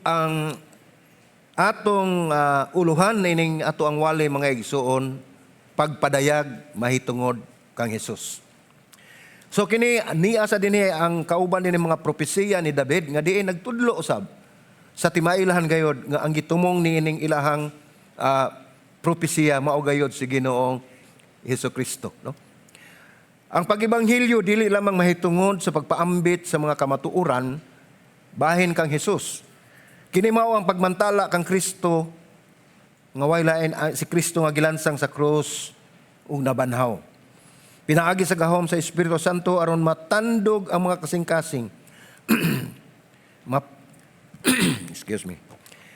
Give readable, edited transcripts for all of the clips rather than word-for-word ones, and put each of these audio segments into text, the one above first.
ang atong uluhan ining ato ang wali, mga igsuon, pagpadayag mahitungod kang Hesus. So kini niya sa dinhi ang kauban dinhi mga propesiya ni David nga diin nagtudlo usab sa timailahan gayod nga ang gitumong niining ilahang propesiya mao gayod si Ginoong Hesus Kristo, no? Ang pag-ebanghelyo dili lamang mahitungod sa pagpaambit sa mga kamatuoran bahin kang Hesus. Kini mao ang pagmantala kang Kristo nga way lain si Kristo nga gilansang sa krus ug nabanhaw. Pinaagi sa gahom sa Espiritu Santo aron matandog ang mga kasing-kasing. Excuse me.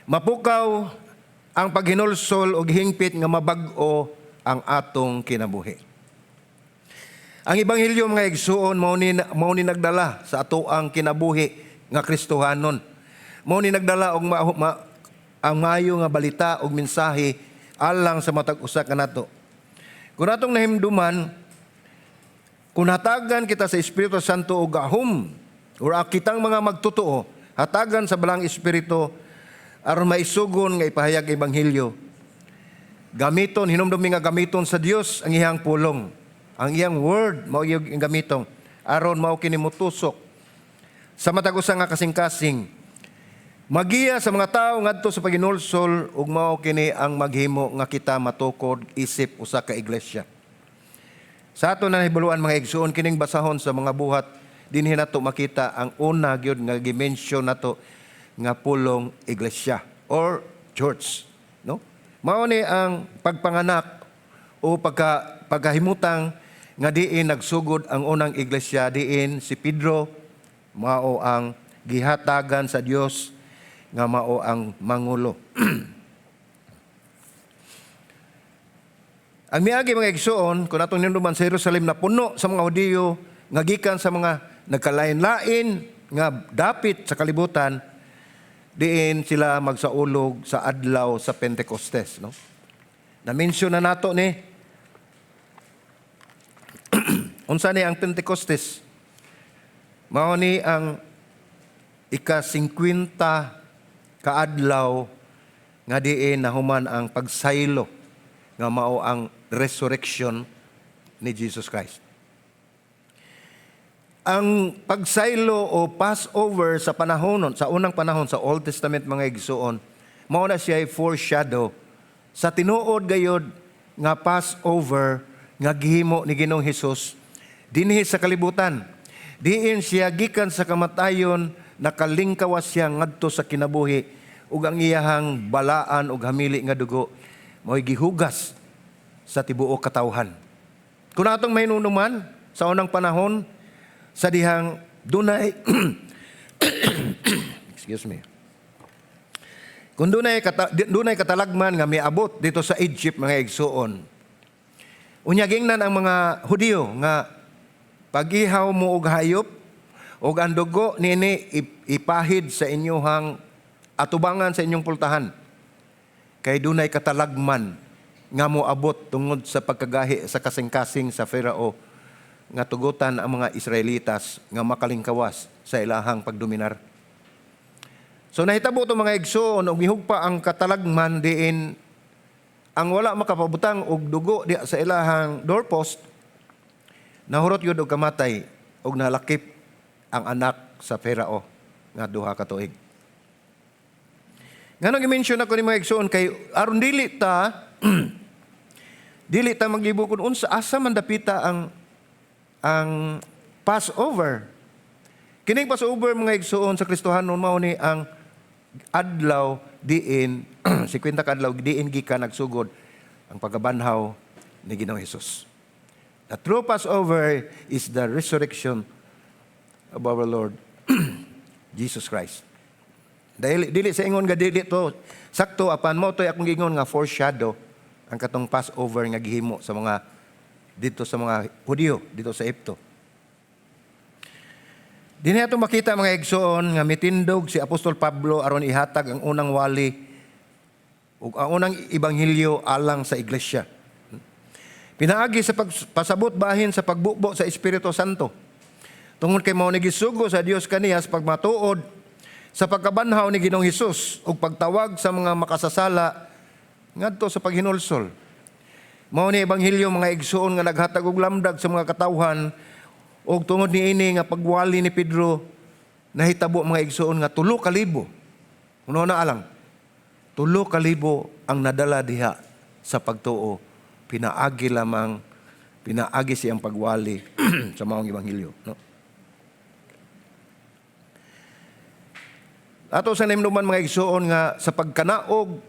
Mapukaw ang paghinulsol og hingpit nga mabag-o ang atong kinabuhi. Ang ebanghelyo, mga igsuon, mao ni nagdala sa ato ang kinabuhi nga Kristohanon. Mao ni nagdala og ang maayo nga balita og mensahe alang sa matag usa kanato. Kung atong nahimduman, kung hatagan kita sa Espiritu Santo og gahom, or kitang mga magtotoo, hatagan sa Balaang Espiritu aron maisugon nga ipahayag ang ebanghelyo. Gamiton, hinumdumi nga gamiton sa Dios ang iyang pulong. Ang iyang word mao iyang gamiton aron mao kini motusok sa matag usa nga kasing-kasing. Magiya sa mga tao ngadto sa paghinulsol ug mao kini ang maghimo nga kita matukod isip usa ka iglesia. Sa ato na nahibuluan, mga igsuon, kining basahon sa mga Buhat, dinhi nato makita ang una gyud nga gi-mention nato nga pulong iglesia or church, no? Mao ni ang pagpanganak o pagkahimutang nga diin nagsugod ang unang iglesia, diin si Pedro mao ang gihatagan sa Dios nga mao ang mangulo. Ang miagi, mga igsuon, kung atong hinumduman, sa Jerusalem na puno sa mga Hudiyo nga gikan sa mga nagkalain-lain nga dapit sa kalibutan, diin sila magsaulog sa adlaw sa Pentecostes, no? Na-mention na nato ni. Unsa ni ang Pentecostes? Mao ni ang ika-50 kaadlaw nga diin nahuman ang pagsaylo nga mao ang resurrection ni Jesus Christ. Ang pagsaylo o Passover sa panahon, sa unang panahon sa Old Testament, mga igsuon, mao na siya ay foreshadow sa tinuod gayod nga Passover nga gihimo ni Ginoong Hesus dinhi sa kalibutan. Diin siya gikan sa kamatayon nakalingkawas siya ngadto sa kinabuhi ug ang iyahang balaan ug hamili nga dugo mao'y gihugas sa tibuok katawhan. Kung atong mahinunuman sa unang panahon sa dihang dunay, excuse me. Kung dunay katalagman nga miabot dito sa Egypt, mga igsuon. Unya gingnan ang mga Hudiyo nga pagihaw mo og hayop og ang dugo nini ipahid sa inyuhang atubangan sa inyong pultahan. Kay dunay katalagman nga moabot tungod sa pagkagahi sa kasing-kasing sa Pharaoh nga tugutan ang mga Israelitas nga makalingkawas sa ilahang pagdominar. So nahitabo to, mga igsoon, og mihugpa ang katalagman diin ang wala makapabutang og dugo di sa ilahang doorpost nahurot yun og kamatay og nalakip ang anak sa Pharaoh nga 2 ka tuig. Nganong i-mention ako ni, mga igsoon, kay aron dili ta maglibo kung unsa, asa man dapita ang Passover. Kining Passover, mga igsuon, sa Kristohanon mao ni ang adlaw diin 50 ka adlaw diin gikan nagsugod ang pagkabanhaw ni Ginoong Hesus. The true Passover is the resurrection of our Lord Jesus Christ. Dahil dili sa ingon nga dili to sakto, apan mao to'y akong giingon nga foreshadow ang katong Passover nga gihimo sa mga dito sa mga Hudiyo dito sa Ehipto. Dinhi ato makita, mga igsoon, nga mitindog si Apostol Pablo aron ihatag ang unang wali ug ang unang ebanghelyo alang sa iglesia. Pinaagi sa pagpasabot bahin sa pagbubo sa Espiritu Santo. Tungod kay mao ni gisugo sa Dios kaniya sa pagmatuod Sa pagkabanhaw ni Ginoong Hesus ug pagtawag sa mga makasasala ngadto sa paghinulsol. Mao ni ebanghelyo, mga igsuon, nga naghatag og lamdag sa mga katawhan, ug tungod niini nga pagwali ni Pedro, nahitabo, mga igsuon, nga 3,000. Uno na alang. 3,000 ang nadala diha sa pagtuo. Pinaagi lamang, pinaagi siyang pagwali sa maong ebanghelyo. No? Ato sa nahinumduman, mga igsuon, nga sa pagkanaog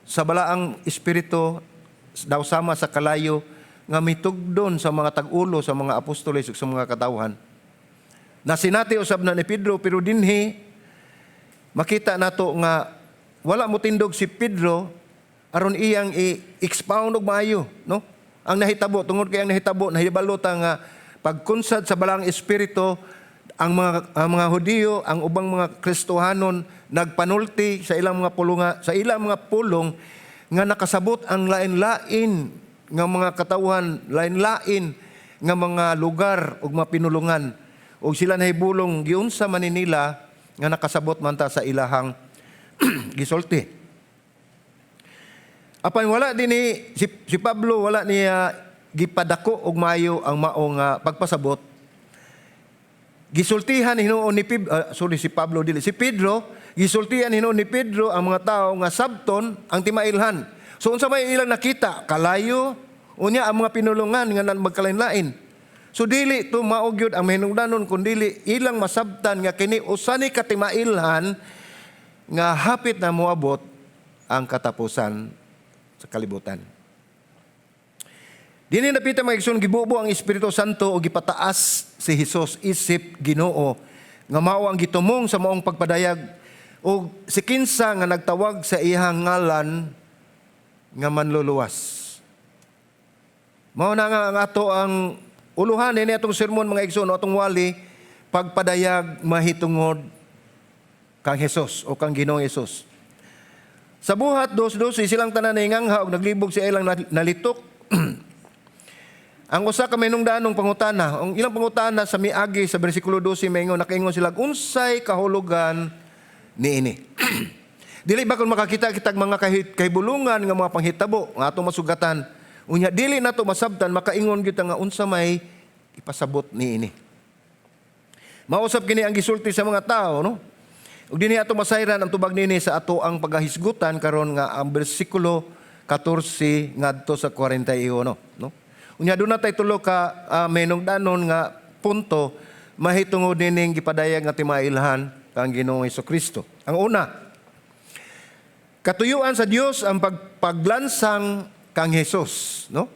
sa balaang espiritu daw sama sa kalayo nga mitugdon sa mga tag-ulo sa mga apostoles ug sa mga katawhan. Nasinati usab na ni Pedro, pero dinhi makita nato nga wala mo tindog si Pedro aron iyang i-expound og maayo, no? Ang nahitabo, tungod kay ang nahitabo, nahibalo ta nga pagkunsad sa balaang espiritu, ang mga Hudiyo, ang ubang mga Kristohanon nagpanulti sa ilang mga pulunga, sa ilang mga pulong nga nakasabot ang lain-lain nga mga katawhan, lain-lain nga mga lugar ug mga pinulungan. Ug sila nahibulong giunsa man ni nila nga nakasabot man ta sa ilahang gisulti. Apan wala din ni si Pablo, wala niya gipadako og maayo ang maong pagpasabot. Gisultihan hinuon ni Pib, sorry, si Pablo dili, si Pedro, gisultihan hinuon ni Pedro ang mga tao nga sabton ang timailhan. So unsa may ilang nakita? Kalayo, unya ang mga pinulungan nga magkalain-lain. So dili to mao gyud ang mahinungdanon, kun dili ilang masabtan nga kini usa ni katimailhan nga hapit na moabot ang katapusan sa kalibutan. Dinhi napita, mga igsoon, gibubo ang Espiritu Santo o gipataas si Hesus isip Ginoo nga mao ang gitumong sa maong pagpadayag o si kinsa nga nagtawag sa iyang ngalan nga manluluwas. Mao na nga ang ato ang uluhan ini atong sermon, mga igsoon, atong wali, pagpadayag mahitungod kang Hesus o kang Ginoong Hesus. Sa Buhat 2:12, silang tanan nahingangha og naglibog sa ilang nalitok. Ang usa ka mahinungdanong pangutana, ang ilang pangutana sa miagi sa bersikulo 12, maingon, nakaingon sila, "Unsay kahulugan niini?" Dili ba kung makakita kitag mga kahibulungan nga mga panghitabo nga atong masugatan, unya dili nato masabtan, makaingon kita nga unsa may ipasabot niini? Mausap kini ang gisulti sa mga tao, no? Ug dinhi ato masayran ang tubag niini sa ato ang pagahisgutan karon nga ang bersikulo 14 ngadto sa 41, no? Unya doon na tay tulo ka mahinungdanon nga punto mahitungod nining gipadayag nga timailhan kang Ginoong Kristo. Ang una, katuyuan sa Dios ang paglansang kang Hesus, no?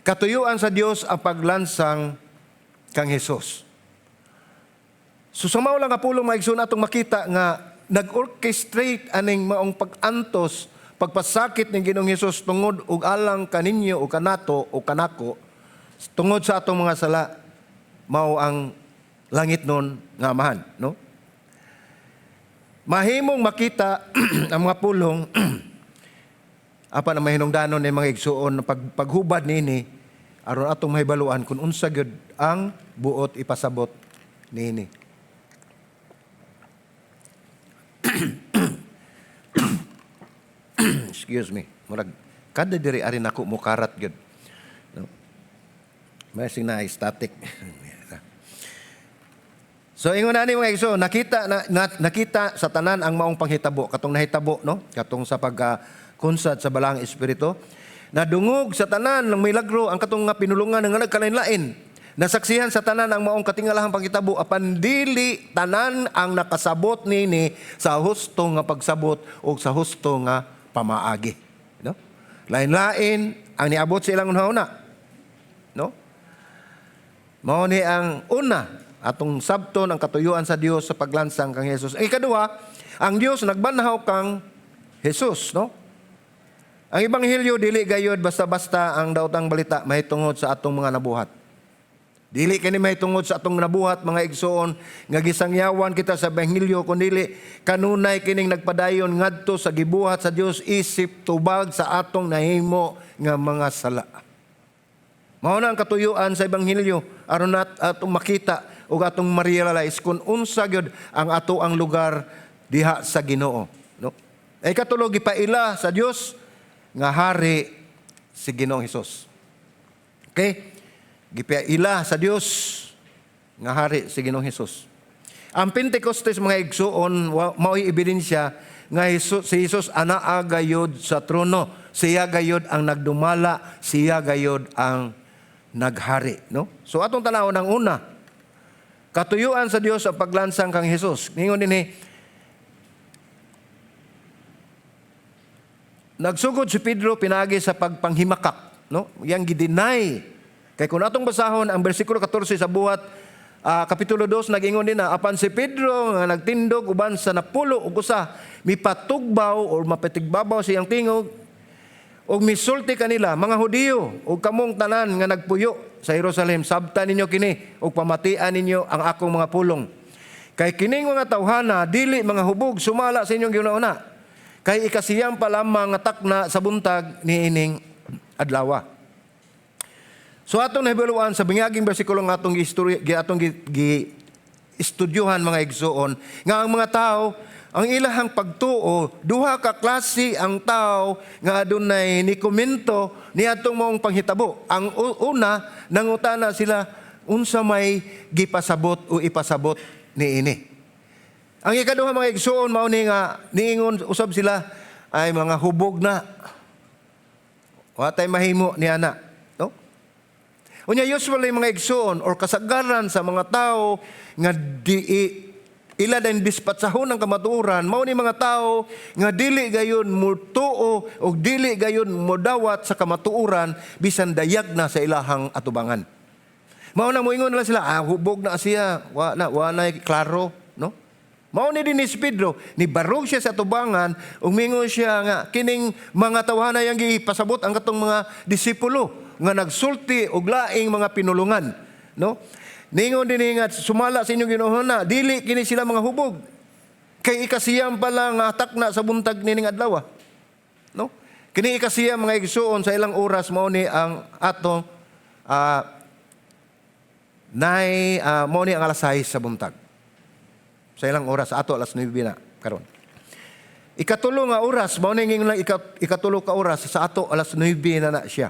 Katuyuan sa Dios ang paglansang kang Hesus. So sa mao lang nga pulong, mga igsoon, atong makita nga nag-orchestrate aning maong pag-antos, pagpasakit ni Ginoong Hesus tungod ug alang kaninyo o kanato o kanako, tungod sa atong mga sala, mao ang langit nun nga Amahan, no? Mahimong makita ang mga pulong, apan ang mahinungdanon ni, mga igsuon, paghubad niini aron atong mahibaluan kung unsa gyud ang buot ipasabot niini. Excuse me. Murag kada diri ari nako mukarat gyud. No? May na static. So ingon ani, mga igsoon, nakita sa tanan ang maong panghitabo katong nahitabo, no, katong sa pagka kunsad sa balaang espiritu. Nadungog sa tanan ng milagro ang katong nga pinulungan nga nagkalain-lain. Nasaksihan sa tanan ang maong katingalahang panghitabo, apan dili tanan ang nakasabot nini sa husto nga pagsabot o sa husto nga pamaagi. No? Lain-lain ang niabot sa ilang unahuna. No? Mao ni ang una atong sabton, ang katuyuan sa Dios sa paglansang kang Jesus. Ang ikaduha, ang Dios nagbanhaw kang Jesus, no? Ang ebanghelyo dili gayod basta-basta ang daotang balita mahitungod sa atong mga nabuhat. Dili kini mahitungod sa atong nabuhat, mga igsoon, nga gisangyawan kita sa ebanghelyo, kundi kanunay kining nagpadayon ngadto sa gibuhat sa Dios isip tubag sa atong nahimo nga mga sala. Mao na ang katuyuan sa ebanghelyo aron atong makita ug atong ma-realize kung unsa gyud ang ato ang lugar diha sa Ginoo, no? Ay katulo, gipaila sa Dios nga hari si Ginoong Hesus. Okay? Gipaila sa Dios nga hari si Ginoong Hesus. Ang Pentecostes, mga igsuon, mao'y ebidensya nga si Jesus anaa gayod sa trono. Siya gayod ang nagdumala, siya gayod ang naghari, no? So atong tanawon ang una. Katuyuan sa Dios ang paglansang kang Hesus. Ningon dinhi, nagsugod si Pedro pinagi sa pagpanghimakak, no? Yang gideny. Kay kung atong basahon ang bersikulo 14 sa Buhat kapitulo 2, nagingon din na apan si Pedro nga nagtindog uban sa 61 mipatugbaw or mapatigbabaw siyang tingog ug misulti kanila, "Mga Hudiyo ug kamong tanan nga nagpuyo sa Jerusalem, sabta ninyo kini ug pamatian ninyo ang akong mga pulong. Kay kining mga tawhana dili mga hubog sumala sa inyong gihuna-huna. Kay 9 pa lamang nga takna sa buntag niining adlaw." So atong nahibaluan sa bingaging bersikulo nga atong gi-istorya, atong gi estudyuhan, mga igsuon, nga ang mga tao, ang ilahang pagtuo, duha ka klase ang tao nga adunay ni komento niadtong maong panghitabo. Ang una, nangutana sila unsa may gipasabot o ipasabot niini. Ang ikaduha, mga igsuon, mao ni nga niingon usab sila ay mga hubog na. Wa tay mahimo ni ana, no? Unya usually, mga igsuon, or kasagaran sa mga tao nga di ila din dispatsahon ang kamatuoran, mao ni mga tao nga dili gayon mutuo o dili gayon modawat sa kamatuoran bisan dayag na sa ilahang atubangan. Mao na moingon na lang sila, "Ah, hubog na siya, wa na klaro," no? Mao ni din ni si Pedro, ni barog siya sa atubangan, ug mingon siya nga kining mga tawhana, yang gipasabot ang katong mga disipulo nga nagsulti og laing mga pinulungan, no? Ningon din nga, "Sumala sa inyong gihuna-huna, dili kini sila mga hubog. Kay 9 pa lang nga takna sa buntag nining adlaw." No? Kini 9, mga igsuon, sa ilang oras mao ni ang atong nay mao ni ang alas 6 sa buntag. Sa ilang oras ato alas 9 na karon. 3 nga oras mao ni ngingon lang 3 ka oras sa ato, alas 9 na na siya.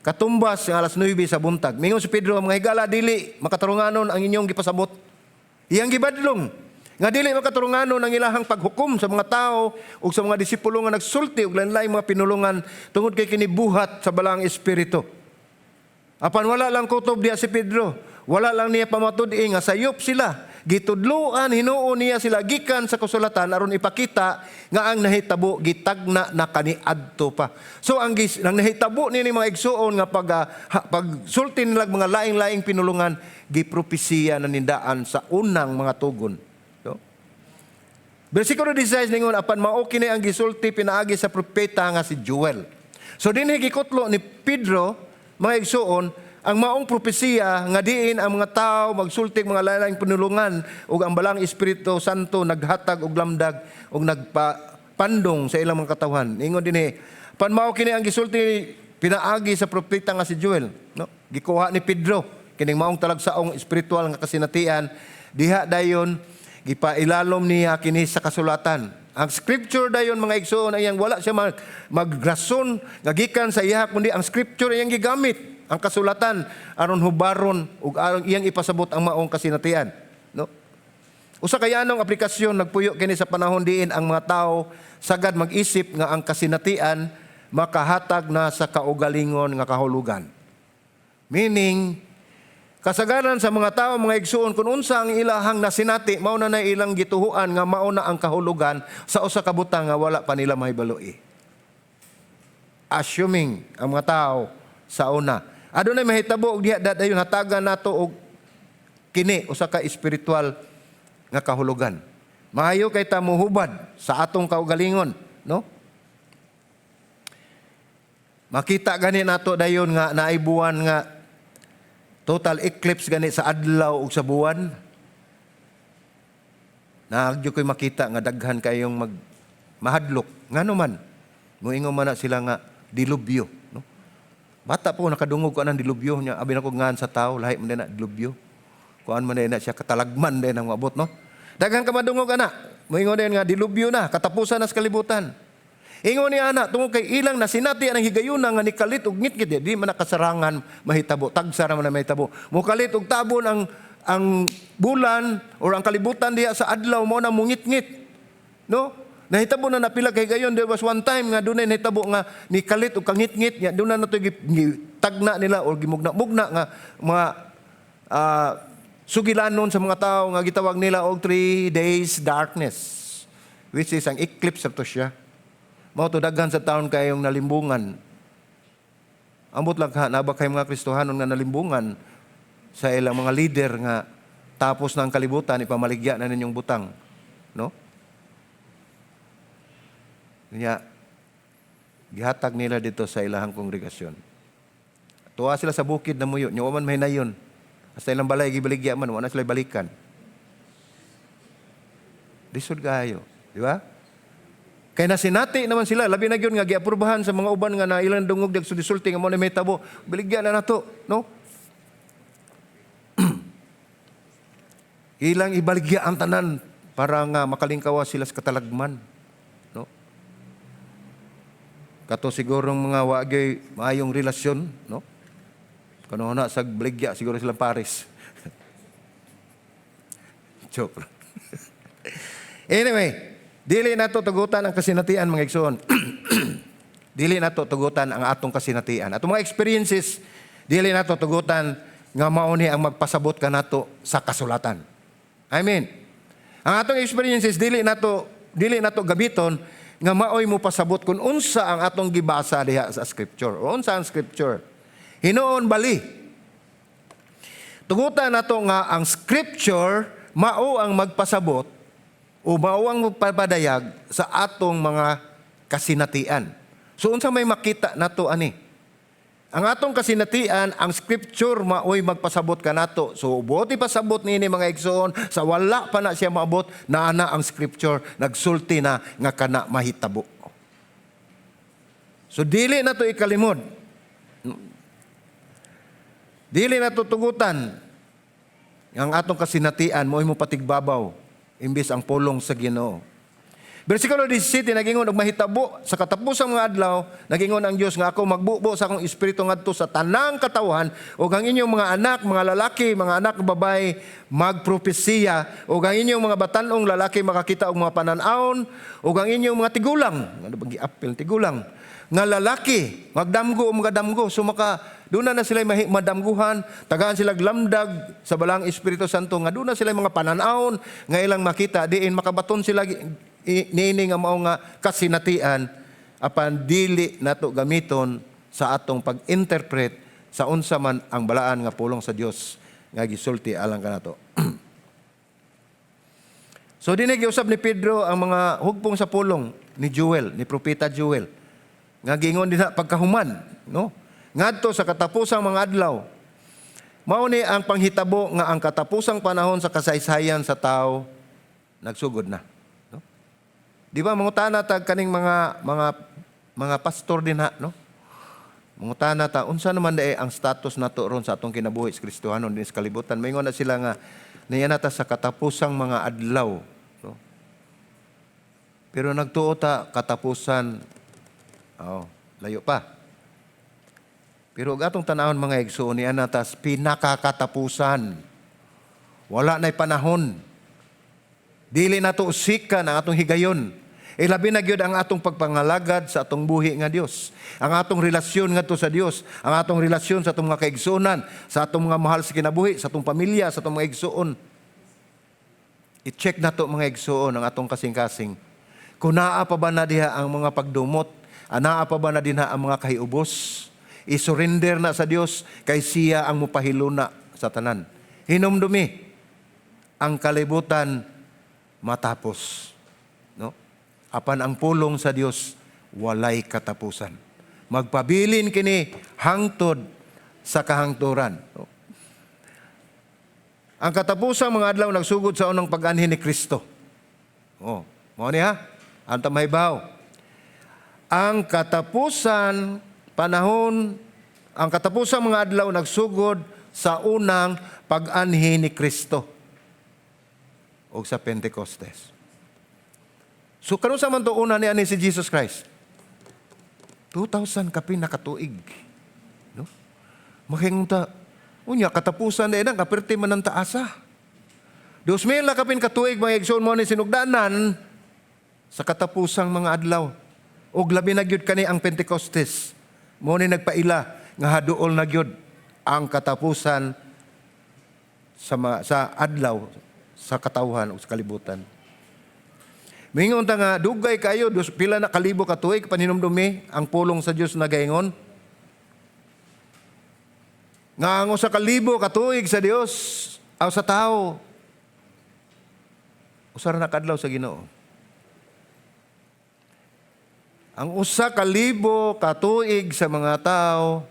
Katumbas ang alas 9 sa buntag. Mingon si Pedro, "Mga higala, dili makatarunganon ang inyong gipasabot." Iyang gibadlong nga dili makatarunganon ang ilahang paghukom sa mga tao ug sa mga disipulo nga nagsulti og lain-laing mga pinulungan tungod kay kini buhat sa Balaang Espiritu. Apan wala lang kutob diha si Pedro. Wala lang niya pamatud-i nga sayop sila. Gitudloan hinuon niya sila gikan sa kasulatan aron ipakita nga ang nahitabo gitagna na kaniadto pa. So ang nahitabo nini, mga igsuon, nga pagsulti nila mga laing-laing pinulungan, gipropesiya na nindaan sa unang mga tugon. So, Bersikulo 16 ningon, "Apan mao kini ang gisulti pinaagi sa propeta nga si Joel." So dinhi gikutlo ni Pedro, mga igsuon, ang maong propesiya nga diin ang mga tao magsulti mga laing pinulungan ug ang Balaang Espiritu Santo naghatag og lamdag ug nagpapandong sa ilang mga katawhan. Ingon dinhi, "Pan mao kini ang gisulti pinaagi sa propeta nga si Joel," no? Gikuha ni Pedro kining maong talagsaong espiritual nga kasinatian diha, dayon gipailalom niya kini sa kasulatan. Ang scripture dayon, mga igsoon, ay wala siya magrason nga gikan sa iya kundi ang scripture iyang gigamit, ang kasulatan, aron hubaron ug aron iyang ipasabot ang maong kasinatian, no? Usa ka yanong aplikasyon, nagpuyo kini sa panahon diin ang mga tao sagad mag-isip nga ang kasinatian makahatag na sa kaugalingon nga kahulugan. Meaning, kasagaran sa mga tao, mga igsuon, kung unsa ang ilahang nasinati, mao na na ilang gituhuan nga mao na ang kahulugan sa usa ka butang nga wala pa nila mahibaloi. Assuming ang mga tao sa una. Adunay mahitabo og diha dayon hatagan nato og kini usa ka espiritual nga kahulugan. Maayo kay ta mohubad sa atong kaugalingon, no? Makita gani nato dayon nga naay buwan nga total eclipse gani sa adlaw ug sa buwan. Naagyo ko'y makita nga daghan kayong mag mahadlok. Ngano man? Muingon man na sila nga dilubyo, no? Bata po nakadungog ko anang dilubyo niya. Abi nako ngan sa tao, lahi man din na dilubyo. Kuan man din na siya, katalagman din ang maabot, no? Daghan ka madungog ana. Moingon din nga dilubyo na, katapusan na sa kalibutan. Ingon niya ana tungod kay ilang nasinati ang higayuna nga nikalit og ngitngit, di man nakasarangan mahitabo, tagsa ra man na mahitabo. Mukalit og tabon ang bulan or ang kalibutan diha sa adlaw mo na mungitngit. No? Nahitabo na napila kay gayon. There was one time nga dunay nahitabo nga nikalit og kangitngit nya doon na nato tagna nila or gimugna-mugna nga mga sugilanon sa mga tao nga gitawag nila og 3 days darkness, which is ang eclipse to siya. Mao to daghan sa taon kayong nalimbungan. Ambot lang ha, naa ba kay mga Kristohanon nga nalimbungan sa ilang mga leader nga tapos na ang kalibutan, ipamaligya na ninyong butang, no? Nya, gihatag nila dito sa ilahang kongregasyon. Tuwa sila sa bukid na muyo, nya wa man mahinayon. Hasta ilang balay gibaligya man, wa na sila balikan. Lisod kayo, di ba? Kay nasinati naman sila, labi na gyud nga giaprobahan sa mga uban nga na ilang dungog dag sulti nga mo na mahitabo, baligya na nato, no? Ilang ibaligya ang tanan para nga makalingkawa sila sa katalagman, no? Kato sigurong mga wagay maayong relasyon, no? Kano na sa baligya siguro silang pares. Joke lang. Anyway, dili nato tugutan ang kasinatian, mga igsoon. Dili nato tugutan ang atong kasinatian. Atong mga experiences, dili nato tugutan nga mao ni ang magpasabot kanato sa kasulatan. I mean, ang atong experiences dili nato gamiton nga maoy mo pasabot kung unsa ang atong gibasa diha sa scripture o unsa ang scripture. Hinuon bali, tugutan nato nga ang scripture mao ang magpasabot o mao ang magpapadayag sa atong mga kasinatian. So unsa may makita nato ani? Ang atong kasinatian, ang scripture maoy magpasabot kanato. So buot ipasabot niini, mga igsoon, sa wala pa na siya maabot, naa na ang scripture nagsulti na nga kana mahitabo. So dili na to ikalimod. Dili na to tugutan ang atong kasinatian mo mo patigbabaw imbis ang pulong sa Ginoo. Versikulo 17 nagingon, "Og mahitabo sa katapusang mga adlaw," nagingon ang Dios, "nga ako magbubo sa akong espiritu ngadto sa tanang katawhan, ug ang inyong mga anak, mga lalaki, mga anak babae magpropesiya, ug ang inyong mga batan-ong lalaki makakita og mga panan-awon, ug ang inyong mga tigulang," ano bang giapil tigulang, "nga lalaki magdamgo o magadamgo." So maka doon na sila madamguhan, tagaan sila lamdag sa Balaang Espiritu Santo nga doon na sila mga pananawon nga ilang makita diin makabaton sila niini nga mao nga kasinatian, apan dili nato gamiton sa atong pag-interpret sa unsa man ang balaan nga pulong sa Dios nga gisulti alang kanato. So dinhi giusab ni Pedro ang mga hugpong sa pulong ni Joel, ni propeta Joel. Nga giingon dinha pagkahuman, no? Ngadto sa katapusang mga adlaw. Mao ni ang panghitabo nga ang katapusang panahon sa kasaysayan sa tao nagsugod na, no? Di ba mangutana tag kaning mga pastor dinha, no? Mangutana ta unsa naman diay ang status nato ron sa atong kinabuhi sa Kristohanon din sa kalibutan. Maingon na sila nga niya na ta sa katapusang mga adlaw, no? Pero nagtuo ta katapusan, oh, layo pa. Pero ug atong tanawon, mga igsoon, niya na tas pinakakatapusan. Wala na'y panahon. Dili nato usikan ang atong higayon. Ilabi na gyud ang atong pagpangalagad sa atong buhi nga Dios. Ang atong relasyon ngadto sa Dios, ang atong relasyon sa atong mga kaigsuonan, sa atong mga mahal sa kinabuhi, sa atong pamilya, sa atong mga igsoon. I-check nato, mga igsoon, ang atong kasing-kasing. Kung naa pa ba na diha ang mga pagdumot, anaa pa ba na dinha ang mga kahiubos, i-surrender na sa Dios kay siya ang mupahiluna sa tanan. Hinumdumi, ang kalibutan matapos. No? Apan ang pulong sa Dios walay katapusan. Magpabilin kini hangtod sa kahangturan. No? Ang katapusang mga adlaw nagsugod sa unang pag-anhi ni Kristo. Oh, mao ni ha? Ang mahibaw. Ang katapusan panahon, ang katapusang mga adlaw nagsugod sa unang pag-anhi ni Kristo o sa Pentecostes. So kanus-a man to una ni ani si Jesus Christ? 2,000 kapin na katuig. No? Makaingon ta, unya, katapusan na inang, kaperte man ang taasa. 2,000 na kapin katuig, mga igsoon, mo ni sinugdanan sa katapusang mga adlaw. Og labi na gyud kani ang Pentecostes. Mo ni nagpaila nga haduol na gyud ang katapusan sa adlaw sa katawhan o sa kalibutan. Mingon ta nga dugay kayo dos, pila na kalibo ka tuig paninumdumi ang pulong sa Dios nagaingon nga ang 1,000 ka tuig sa Dios aw sa tao usa ra na kadlaw sa Ginoo. Ang 1,000 ka tuig sa mga tao,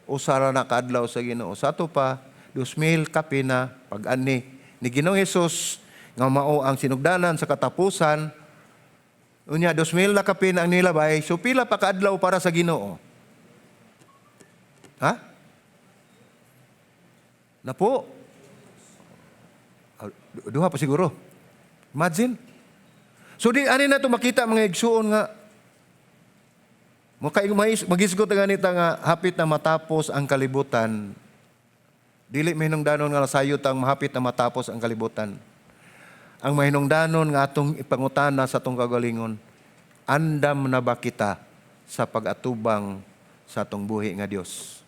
usa ra na kadlaw sa Ginoo. Sa ato pa, 2,000 kapina pag-ani ni Ginoong Hesus nga mao ang sinugdanan sa katapusan. Unya, 2,000 na kapin ang nilabay, so pila pa kaadlaw para sa Ginoo? Ha? Napo? Ah, duha pa siguro. Imagine. So di ani na to makita, mga igsuon, nga magisgot nga ganita nga hapit na matapos ang kalibutan. Dili mahinungdanon nga nasayod ang mahapit na matapos ang kalibutan. Ang mahinungdanon nga atong ipangutana sa atong kagalingon, andam na ba kita sa pag-atubang sa atong buhi nga Dios?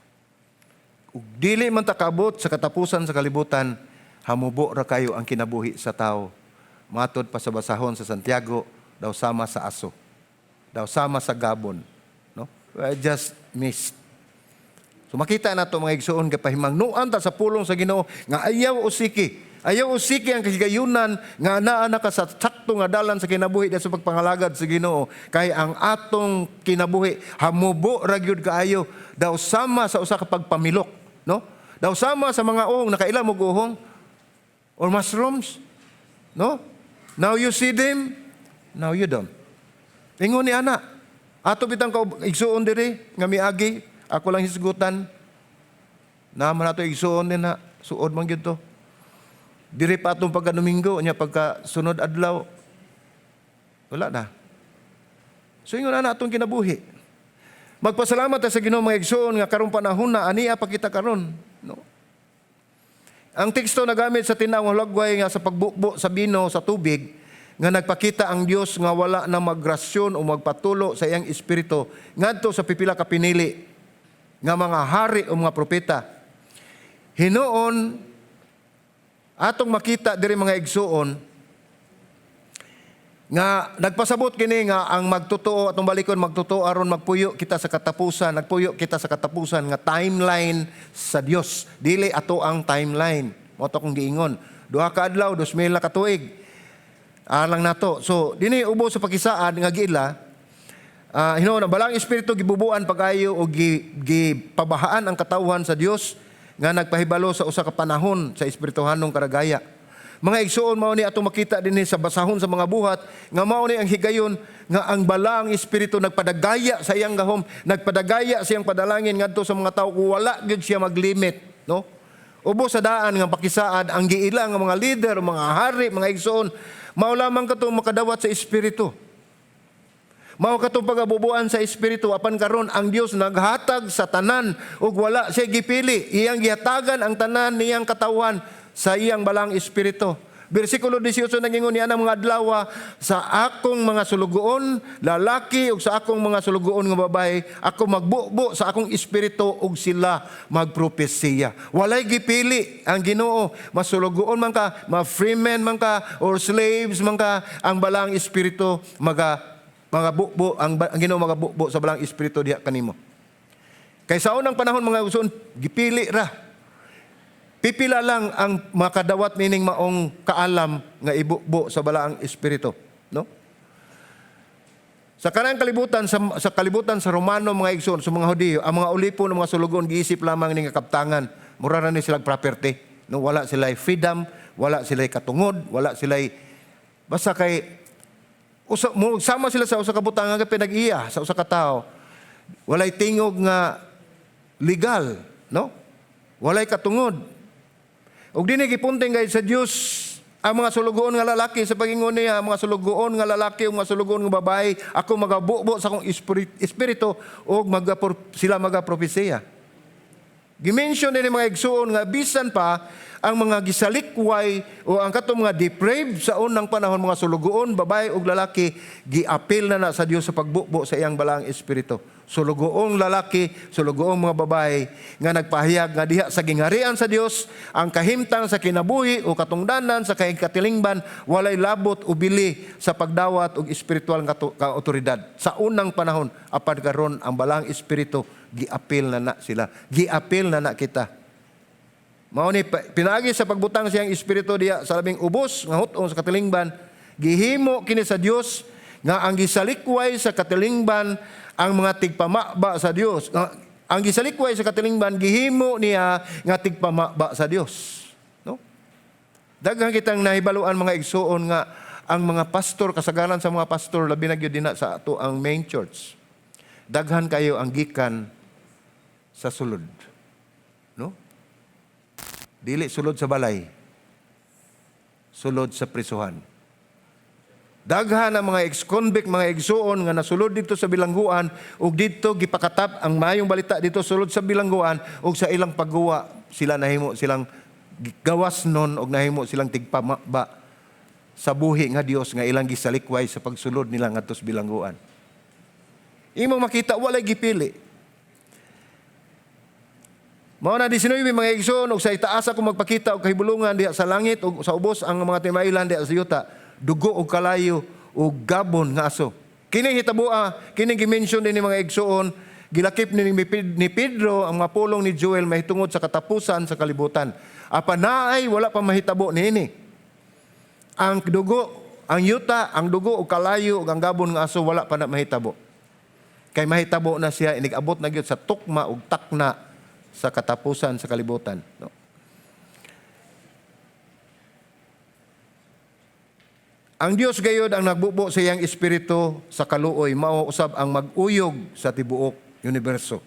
Ug dili man ta kaabot sa katapusan sa kalibutan, hamubo ra kayo ang kinabuhi sa tao. Matod pa sa basahon sa Santiago, daw sama sa aso. Daw sama sa gabon. No? Just missed. So makita na to, mga igsuon, kay pahimangnuan ta sa pulong sa Ginoo nga ayaw usiki. Ayaw usiki ang kahigayunan nga naa na ka sa sakto nga dalan sa kinabuhi sa pagpangalagad sa Ginoo, kay ang atong kinabuhi hamubo ra gyud kaayo, daw sama sa usa ka pagpamilok, no? Daw sama sa mga uhong. Nakaila mo uhong or mushrooms, no? Now you see them, now you don't. Ingon ni ana. Ato bitang ka igsuon diri nga miagi, ako lang hisgutan. Na man ato igsuon din na suod man gyud to. Diri pa atong pagka Domingo nya, pagka sunod adlaw wala na. So ingon na atong kinabuhi. Magpasalamat ta sa Ginoo, mga igsuon, nga karong panahon na ania pa kita karon, no? Ang teksto na gamit sa Tinawang Hulagway nga sa pagbubo sa bino sa tubig nga nagpakita ang Dios nga wala na magrasyon o magpatulo sa iyang espiritu ngadto sa pipila ka pinili nga mga hari o mga propeta. Hinuon atong makita diri, mga igsuon, nga nagpasabot kini nga ang magtotoo, atong balikon, magtotoo aron magpuyo kita sa katapusan, nagpuyo kita sa katapusan nga timeline sa Dios, dili ato ang timeline. Mo to akong giingon, 2 ka adlaw, 2,000 na katuig alang nato. So dinhi ubo sa pakisaad nga giila hinuon ang Balaang Espiritu gibubuan pag-ayo o gipabahaan ang katawhan sa Dios nga nagpahibalo sa usa ka panahon sa espirituhanong karagaya. Mga igsuon, mao ni atong makita dinhi sa basahon sa mga Buhat nga mao ni ang higayon nga ang Balaang Espiritu nagpadagaya sa iyang gahom, nagpadagaya sa iyang padalangin ngadto sa mga tawo kung wala gyud siya maglimit, no? Ubo sa daan nga pakisaad, ang giila nga mga leader, mga hari, mga igsuon, mao lamang katong makadawat sa espiritu. Mao katong pagabubuan sa espiritu. Apan karon ang Dios naghatag sa tanan ug wala siya gipili. Iyang gihatagan ang tanan niyang katawhan sa iyang Balaang Espiritu. Bersikulo 18 nagingon niya ng mga adlaw, sa akong mga sulugoon lalaki ug sa akong mga sulugoon nga babae ako magbubo sa akong espiritu ug sila magpropesiya. Walay gipili ang Ginoo, masulugoon man ka, ma freeman man ka or slaves man ka, ang Balaang Espiritu maga mga bubo ang Ginoo magabubo sa Balaang Espiritu diha kanimo. Kay sa unang panahon, mga igsoon, gipili ra. Pipila lang ang makadawat nining maong kaalam nga ibubo sa Balaang Espiritu, no? Sa kanang kalibutan sa kalibutan sa Romano, mga igsoon, sa mga Hudiyo, ang mga ulipon ng mga sulugoon giisip lamang ni nga kaptangan. Mura ra ni sila property. No, wala sila freedom, wala sila katungod, wala sila, basta kay usa mo sama sila sa usa ka butang nga pinag-iya sa usa ka tawo. Walay tingog nga legal, no? Walay katungod. Ug dinhi gipunting gayud sa Dios Ang mga sulugoon nga lalaki sa pagingon niya, ang mga sulugoon nga lalaki ug mga sulugoon nga babae, ako magabubo sa akong espiritu ug sila magapropesiya. Gimension ni mga igsuon nga bisan pa ang mga gisalikway o ang katong mga depraved sa unang panahon, mga sulugoon babae ug lalaki, giapil na na sa Dios sa pagbubo sa iyang balaang espiritu. Sulugoong lalaki, sulugoong mga babae nga nagpahayag nga diha sa gingharian sa Dios ang kahimtang sa kinabuhi o katungdanan sa katilingban walay labot o bili sa pagdawat og espiritual nga ka otoridad. Sa unang panahon, apan karon ang balaang espiritu giapil na na sila. Giapil na na kita. Mao ni pinaagi sa pagbutang siyang espiritu diha sa labing ubos nga hut-ong sa katilingban, gihimo kini sa Dios nga ang gisalikway sa katilingban ang mga tigpamaba sa Dios. Nga ang gisalikway sa katilingban gihimo niya nga tigpamaba sa Dios. No? Daghan kitang nahibaluan, mga igsuon, nga ang mga pastor, kasagaran sa mga pastor, labi na gyud dinha sa ato ang main church. Daghan kayo ang gikan sa sulod. No? Dili sulod sa balay. Sulod sa prisuhan. Daghan ang mga ex-convict, mga igsuon nga nasulod dito sa bilangguan ug dito gipakatap ang maayong balita dito sulod sa bilangguan, ug sa ilang pagguwa sila nahimo silang gawas nun ug nahimo silang tigpamaba sa buhi nga Dios nga ilang gisalikway sa pagsulod nila ngadto sa bilangguan. Imong makita, walay gipili. Mao na 19, mga igsoon, ug sa itaas ako magpakita og kahibulungan diha sa langit ug sa ubos ang mga timailhan diha sa yuta, dugo ug kalayo ug gabon nga aso. Kining hitaboa, kining gimension din ni mga igsoon, gilakip ni Pedro ang mga pulong ni Joel mahitungod sa katapusan sa kalibutan. Apan naay wala pa mahitabo niini. Ang dugo, ang yuta, ang dugo ug kalayo ug ang gabon nga aso, wala pa na mahitabo. Kay mahitabo na siya inig-abot na gyud sa tukma ug takna sa katapusan sa kalibutan. No? Ang Dios gayod ang nagbubo sa iyang espiritu sa kaluoy, mao usab ang mag-uyog sa tibuok universo.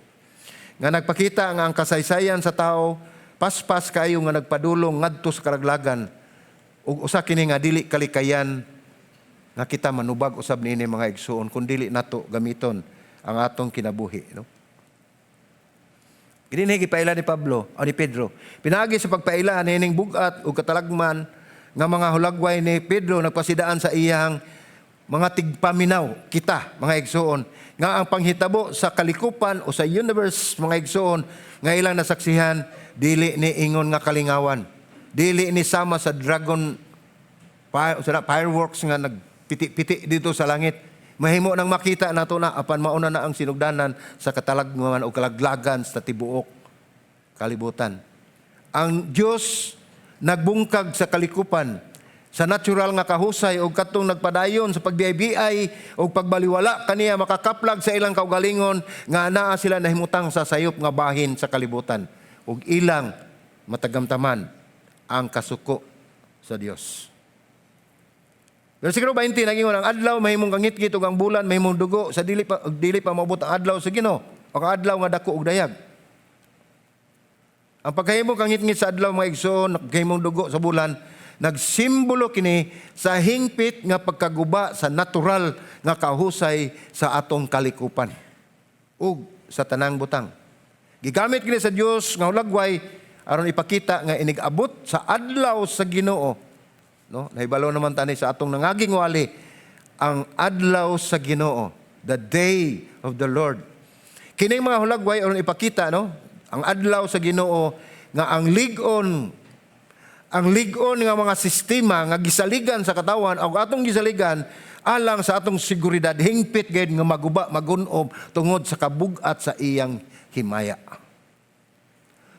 Nga nagpakita nga ang kasaysayan sa tao paspas kayo nga nagpadulong ngadto sa karaglagan, ug usa kini nga dili kalikayan nga kita manubag usab niini, mga igsuon, kun dili nato gamiton ang atong kinabuhi, no? Kini gipaila ni Pablo o ni Pedro. Pinaagi sa pagpaila niining bugat ug katalagman nga mga hulagway ni Pedro, nagpasidaan sa iyang mga tigpaminaw, kita, mga igsuon, nga ang panghitabo sa kalikupan o sa universe, mga igsuon, nga ilang nasaksihan, dili ni ingon nga kalingawan, dili ni sama sa dragon fire, sa fireworks nga nagpiti-piti dito sa langit. Mahimo nang makita nato na, apan mauna na ang sinugdanan sa katalagman o kalaglagan sa tibuok kalibutan. Ang Dios nagbungkag sa kalikupan sa natural nga kahusay og katong nagpadayon sa pagbiay-biay og pagbaliwala kaniya makakaplag sa ilang kaugalingon nga naa sila nahimutang sa sayop nga bahin sa kalibutan ug ilang matagamtaman ang kasuko sa Dios. Versikulo 20, nagingon ang adlaw mahimong kangitngit ug ang bulan mahimong dugo sa dili pa maabot ang adlaw sa Ginoo o ang adlaw nga dako ug dayag. Ang pagkahimo kangitngit sa adlaw, mga igsoon, nagkahimong dugo sa bulan, nagsimbolo kini sa hingpit nga pagkaguba sa natural nga kahusay sa atong kalikupan ug sa tanang butang. Gigamit kini sa Dios nga hulagway aron ipakita nga inig-abot sa adlaw sa Ginoo. No, nahibalo naman tani sa atong nangaging wali ang adlaw sa Ginoo, the day of the Lord. Kining mga hulagway aron ipakita, no, ang adlaw sa Ginoo nga ang lig-on nga mga sistema nga gisaligan sa katawan o atong gisaligan alang sa atong seguridad, hingpit gayud nga maguba, magunob tungod sa kabugat sa iyang himaya.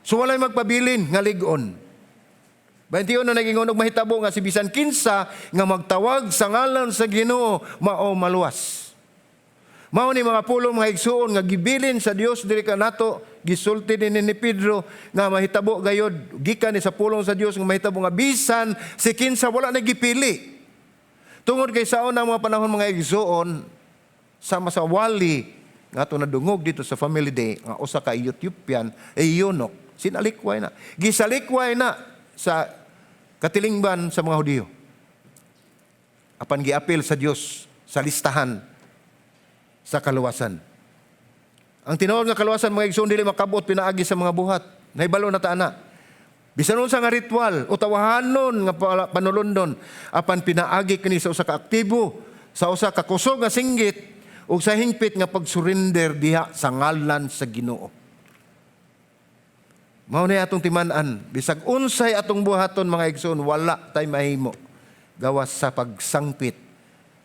So walay magpabilin nga lig-on. 21 na nagingon, og mahitabo nga si bisan kinsa nga magtawag sa ngalan sa Ginoo mao maluwas. Mao ni mga pulong, mga igsuon, nga gibilin sa Dios diri kanato, gisulti din ni Pedro nga mahitabo gayod gikan ni sa pulong sa Dios nga mahitabo nga bisan si kinsa, wala na gipili. Tungod kay sa unang mga panahon, mga igsuon, sama sa wali nga ato nadungog dito sa Family Day nga usa ka Ethiopian eunuch, sinalikway na. Gisalikway na sa Katilingban sa mga Hudiyo. Apan giapil sa Dios sa listahan sa kaluwasan. Ang tinuod nga kaluwasan, mga igsoon, dili makabot pinaagi sa mga buhat. Nahibalo na ta ana. Bisan unsa nga ritual o tawahanon nga panulundon, apan pinaagi kini sa usa ka aktibo, sa usa ka kusog nga singgit ug sa hingpit nga pagsurrender diha sa ngalan sa Ginoo. Mao na atong timan-an, bisag unsay atong buhaton, mga igsoon, wala tay mahimo gawas sa pagsangpit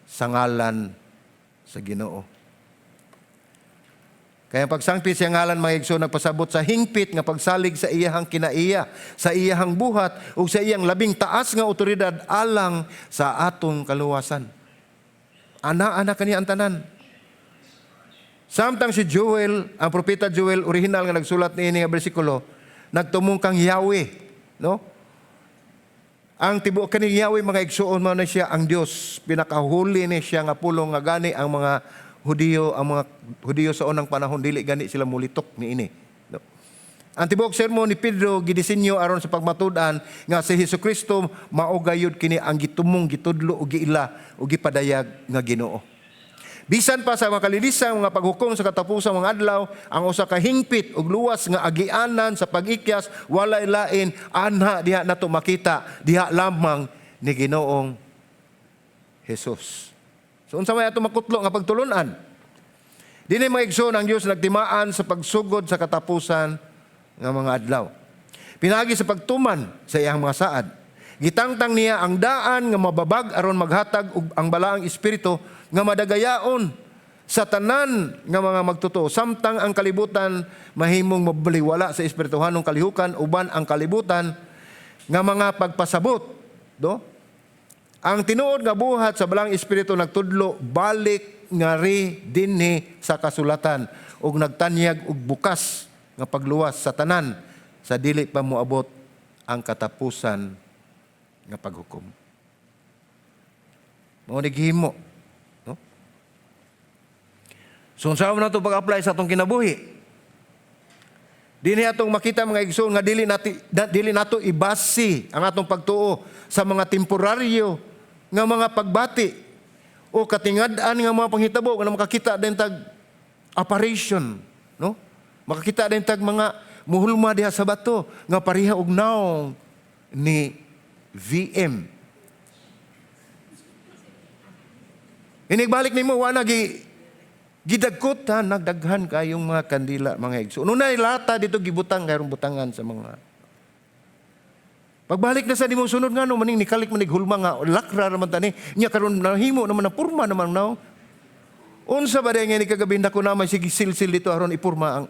sa ngalan sa Ginoo. Kaya ang pagsangpit sa ngalan, mga igsoon, nagpasabot sa hingpit nga pagsalig sa iyahang kinaiya, sa iyahang buhat ug sa iyang labing taas nga otoridad alang sa atong kaluwasan. Ana-ana kani ang tanan. Samtang si Joel, ang propeta Joel, original nga nagsulat niini nga bersikulo, nagtumong kang Yahweh, no? Ang tibuok kani Yahweh, mga igsoon, mao na siya ang Dios. Pinakahuli ni siya nga pulong nga gani ang mga Hudiyo sa unang panahon dili gani sila mulitok niini. No? Ang tibuok sermon ni Pedro gidisenyo aron sa pagmatud-an nga si Hesukristo mao gayud kini ang gitumong, gitudlo ug giila ug gipadayag nga Ginoo. Bisan pa sa mga kalilisang mga paghukom sa katapusan mga adlaw, ang usa ka hingpit ug luwas nga agianan sa pag-ikyas walay lain anha diha nato makita diha lamang ni Ginoong Jesus. So unsa may ato makutlo nga pagtulunan? Dinhi, mga igsoon, ang Dios nagtimaan sa pagsugod sa katapusan nga mga adlaw. Pinaagi sa pagtuman sa iyang mga saad. Gitangtang niya ang daan nga mababag aron maghatag og ang balaang espiritu nga madagayaon sa tanan nga mga magtotoo, samtang ang kalibutan mahimong mabaliwala sa espirituhanong kalihukan uban ang kalibutan nga mga pagpasabot, no? Ang tinuod nga buhat sa balaang espiritu nagtudlo balik ngari dinhi sa kasulatan ug nagtanyag og bukas nga pagluwas sa tanan sa dili pa moabot ang katapusan nga paghukom. Mao ni gihimo, no? So unsa man nato pag-apply sa atong kinabuhi? Dinhi atong makita, mga igsoon, nga dili nato ibase ang atong pagtuo sa mga temporaryo nga mga pagbati o katingad-an nga mga panghitabo nga makakita din tag apparition, no? Makakita din tag mga muhulma diha sa bato nga pareha og naong ni VM. Inigbalik nimo, wa na gidagkot ha, nagdaghan kayong mga kandila, mga igsoon. Unay lata dito gibutang kayong butangan sa mga. Pagbalik na sa nimo sunod nga no maning nikalik manig hulma nga lakra raman tani nya karon nahimo naman na purma naman now. Unsa ba nga ni kagabi ko na may sige silsil dito aron ipurma ang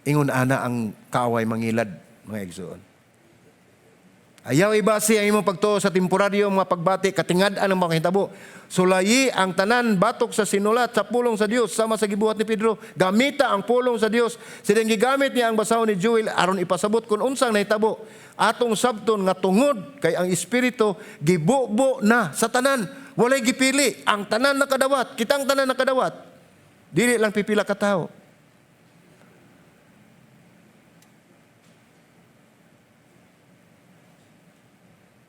ingon ana ang kaaway mangilad, mga igsoon. Ayaw ibase ang imong pagtuo sa temporaryo mga pagbati, katingad-an ang mga hitabo. Sulayi ang tanan batok sa sinulat sa pulong sa Dios sama sa gibuhat ni Pedro. Gamita ang pulong sa Dios. Silang gigamit niya ang basahon ni Joel aron ipasabot kung unsang nahitabo. Atong sabton nga tungod kay ang espiritu gibubo na sa tanan. Walay gipili. Ang tanan nakadawat. Kitang tanan nakadawat. Dili lang pipila ka tawo.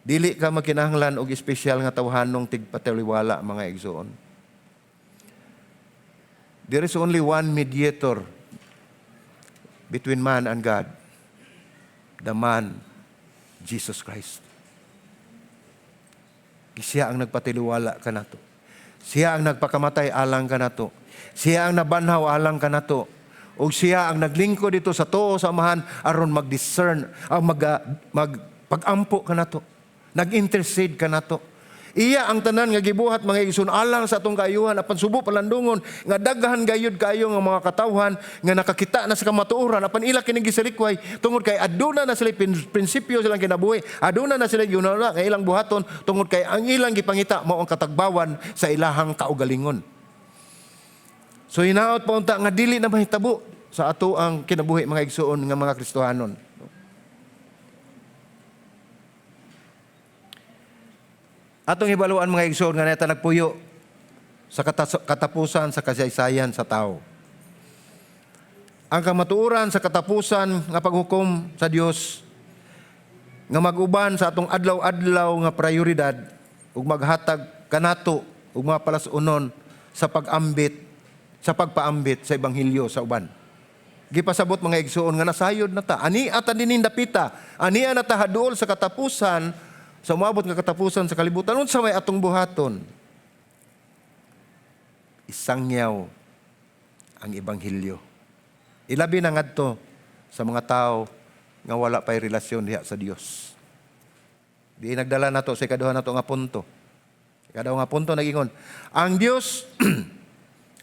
Dili ka magkinahanglan og espesyal nga tawhanong tigpataliwala, mga igsoon. There is only one mediator between man and God. The man, Jesus Christ. Siya ang nagpatiliwala kanato. Siya ang nagpakamatay alang kanato. Siya ang nabanhaw alang kanato. O siya ang naglingkod dito sa tuo sa Amahan aron mag-discern, ang mag pag-ampo kanato. Nag-intercede kanato. Iya ang tanan nga gibuhat, mga igsoon, alang sa atong kaayuhan, apan subo palandungon nga daghan gayud kaayo nga mga katawhan nga nakakita na sa kamatuoran, apan ila kini gisalikway tungod kay aduna na sila prinsipyo silang kinabuhi, aduna na sila giuna nga ilang buhaton tungod kay ang ilang gipangita mao ang katagbawan sa ilahang kaugalingon. So hinaot pa unta nga dili na mahitabo sa ato ang kinabuhi, mga igsoon, nga mga Kristohanon. Atong hibaluan, mga igsoon, nga neta nagpuyo sa katapusan sa kasaysayan sa tao. Ang kamatuoran sa katapusan nga paghukom sa Dios Nga mag-uban sa atong adlaw-adlaw nga prioridad ug maghatag kanato ug mga palas-unon sa pag-ambit, sa pagpaambit sa ebanghelyo sa uban. Gipasabot, mga igsuon, nga nasayod na ta. Ani at dining dapita, ani na ta haduol sa katapusan, sa umabot nga katapusan sa kalibutan. Unsa may atong buhaton? Isangyaw ang ebanghelyo. Ilabi na ngadto sa mga tao nga wala pa'y relasyon diha sa Dios. Di nagdala nato sa ikaduha nato nga punto. Ikaduha nga punto nagingon, ang Dios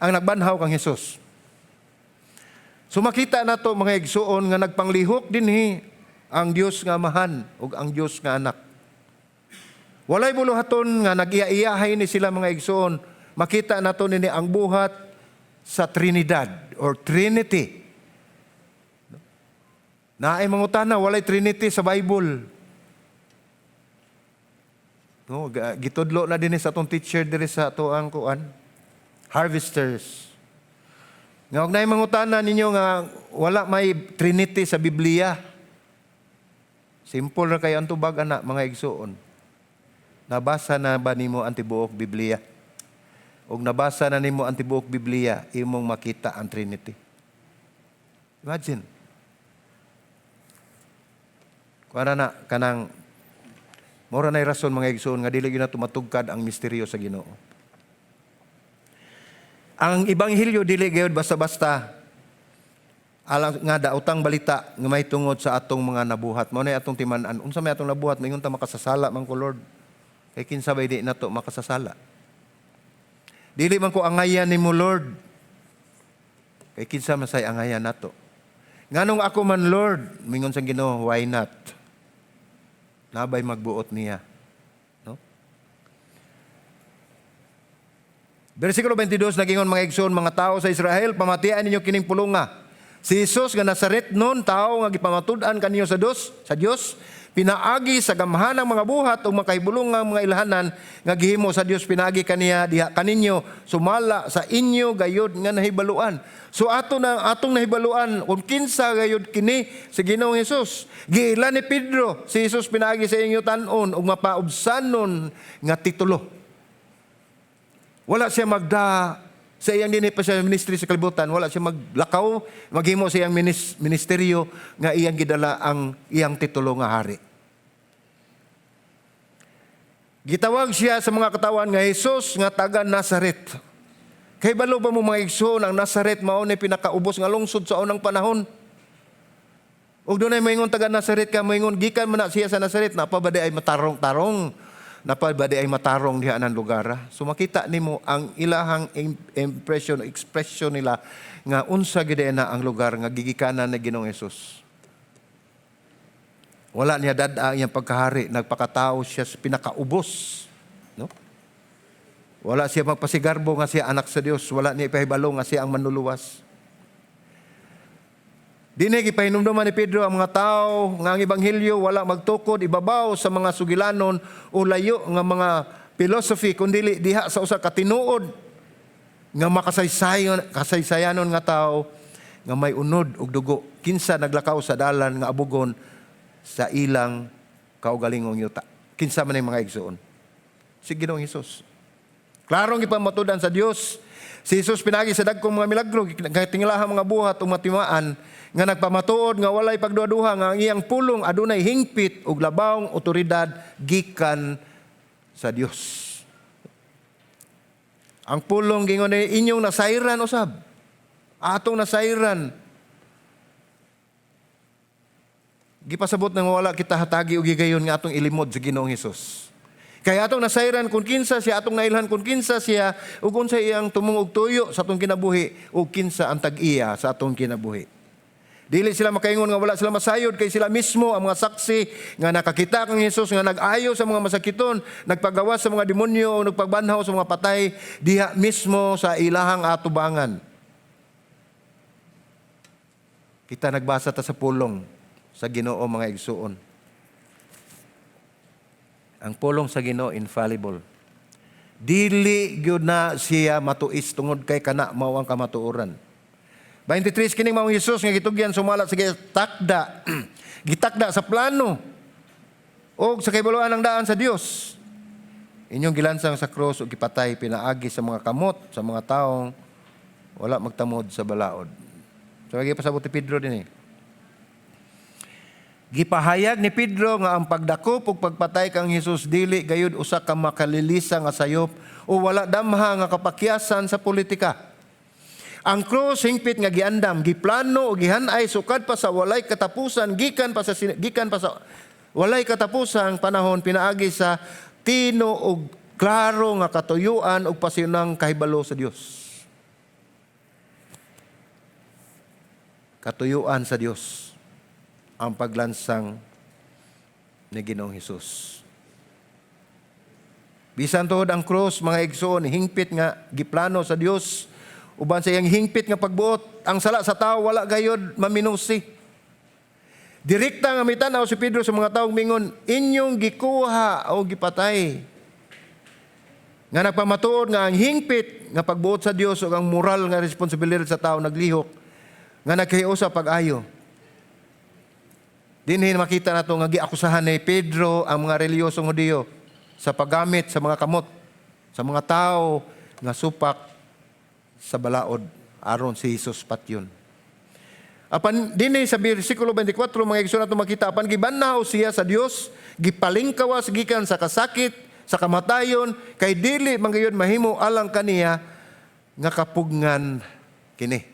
ang nagbanhaw kang Hesus. So makita nato, mga igsuon, nga nagpanglihok dinhi ang Dios nga Amahan ug ang Dios nga Anak. Walay buluhaton nga nag-iya-iyahay ni sila, mga igsuon. Makita nato nini ang buhat sa Trinidad or Trinity. Naay mangutana, walay Trinity sa Bible. No, gitudlo na dinhi sa atong teacher diri sa atoang kuan, Harvesters. Nga og naay mangutana ninyo nga wala may Trinity sa Biblia. Simple ra kayo ang tubag ana, mga igsuon. Nabasa na ba nimo ang tibuok Biblia? Og nabasa na nimo ang tibuok Biblia, imong makita ang Trinity. Imagine. Kuana na kanang mora na rason, mga igsuon, nga dili gyud na tumatugkad ang misteryo sa Ginoo. Ang ebanghelyo dili gyud basta-basta alang nga daotang balita nga may tungod sa atong mga nabuhat. Mao na atong timan-an. Unsa may atong nabuhat? Maingon ta, "Makasasala man ko, Lord." Kay kinsa bay di nato makasasala? "Dili man ko angayan nimo, Lord." Kay kinsa man say angayan nato? "Nganong ako man, Lord?" Mingon sa Ginoo, "Why not?" Nabay magbuot niya. No? Versikulo 22 nagingon, mga igsoon, "Mga tao sa Israel, pamatian ninyo kining pulunga. Si Jesus nga Nazaret nun, tao nga gipamatud-an kaninyo sa Dios pinaagi sa gamhanang mga buhat ug makahibulongang mga ilhanan nga gihimo sa Dios pinaagi kaniya diha kaninyo, sumala sa inyo gayud nga nahibaluan." So ato na atong nahibaluan kung kinsa gayud kini si Ginoong Hesus. Giila ni Pedro si Jesus pinaagi sa inyo tan-on ug mapaubsanon nga titulo. Wala siya magda sa iyang dinhi pa siya ministry sa kalibutan, wala siya maglakaw, maghimo sa iyang ministeryo nga iyang gidala ang iyang titulo nga hari. Gitawag siya sa mga katawan nga Jesus nga taga Nazaret. Kay balo ba mo, mga igsoon, ang Nazaret mao ni pinakaubos nga lungsod sa unang panahon? Ug dunay moingon taga Nazaret ka, moingon gikan man na siya sa Nazaret, napa ba di ay matarong-tarong? Napa ba di ay matarong diha ng lugar, ah? So makita nimo ang ilahang impression, expression nila nga unsa gid na ang lugar nga gigikanan ni Ginoong Hesus. Wala niya dad-a ang iyang pagkahari, nagpakatao siya sa pinakaubos, no? Wala siya magpasigarbo nga siya anak sa Dios, wala niya ipahibalo nga siya ang manluluwas. Dinhi gipahinumduman ni Pedro ang mga tao nga ang ebanghelyo wala magtukod ibabaw sa mga sugilanon o layo nga mga philosophy, kundi diha sa usa ka tinuod nga makasaysayon kasaysayanon nga tao nga may unod ug dugo, kinsa naglakaw sa dalan nga abugon sa ilang kaugalingong yuta. Kinsa man ang mga igsuon? Si Ginoong Hesus. Klarong gipamatudan sa Dios si Jesus pinaagi sa dagkong mga milagro, katingalahan mga buhat ug matimaan nga nagpamatuod nga walay pagduha-duha nga ang iyang pulong adunay hingpit ug labawng otoridad gikan sa Dios. Ang pulong, gingon ni inyong nasayran usab. Atong nasayran. Gipasabot nga wala kita hatagi og higayon nga atong ilimod sa Ginoong Hesus. Kaya atong nasayran kung kinsa siya, atong nailhan kung kinsa siya, ug unsa iyang tumong og tuyo sa atong kinabuhi, ug kinsa ang tag-iya sa atong kinabuhi. Dili sila makaingon nga wala sila masayod kay sila mismo ang mga saksi nga nakakita kang Hesus nga nag-ayo sa mga masakiton, nagpagawas sa mga demonyo o nagpagbanhaw sa mga patay diha mismo sa ilahang atubangan. Kita nagbasa ta sa pulong sa Ginoo, mga igsuon. Ang pulong sa Ginoo infallible. Dili gyud na siya matuis tungod kay kana mao ang kamatuoran. 23, kining maong Hesus nga gitugyan sumala sa gitakda gitakda sa plano. O sa kahibaluan ang daan sa Dios. Inyong gilansang sa krus ug gipatay pinaagi sa mga kamot sa mga taong wala magtamod sa balaod. So lagi pasabot ni Pedro din eh. Gipahayag ni Pedro nga ang pagdakop ug pagpatay kang Hesus dili gayud usa ka makalilisa nga sayop o wala damha nga kapakyasan sa politika. Ang krus hingpit nga giandam, giplano o gihanay sukad pa sa walay katapusan, gikan pa sa walay katapusang panahon pinaagi sa tino ug klaro nga katuyuan ug pasinang kahibalo sa Dios. Katuyuan sa Dios ang paglansang ni Ginoong Hesus. Bisan tuod ang krus, mga igsoon, hingpit nga giplano sa Dios uban sa iyang hingpit nga pagbuot, ang sala sa tao wala gayod maminusi. Direkta nga mitanaw si Pedro sa mga taong mingon, "Inyong gikuha o gipatay." Nga nagpamatuod nga ang hingpit nga pagbuot sa Dios ug ang moral nga responsibilidad sa tao naglihok nga nagkahiusa pag-ayo. Dinhi makita nato nga giakusahan ni Pedro ang mga reliyosong Hudiyo sa paggamit sa mga kamot sa mga tao nga supak sa balaod aron si Jesus patyon. Apan dinhi sa bersikulo 24, mga igsoon, nato makita, apan gibanhaw siya sa Dios, gipalingkawas gikan sa kasakit sa kamatayon, kay dili man gayud mahimo alang kaniya nga kapugngan kini.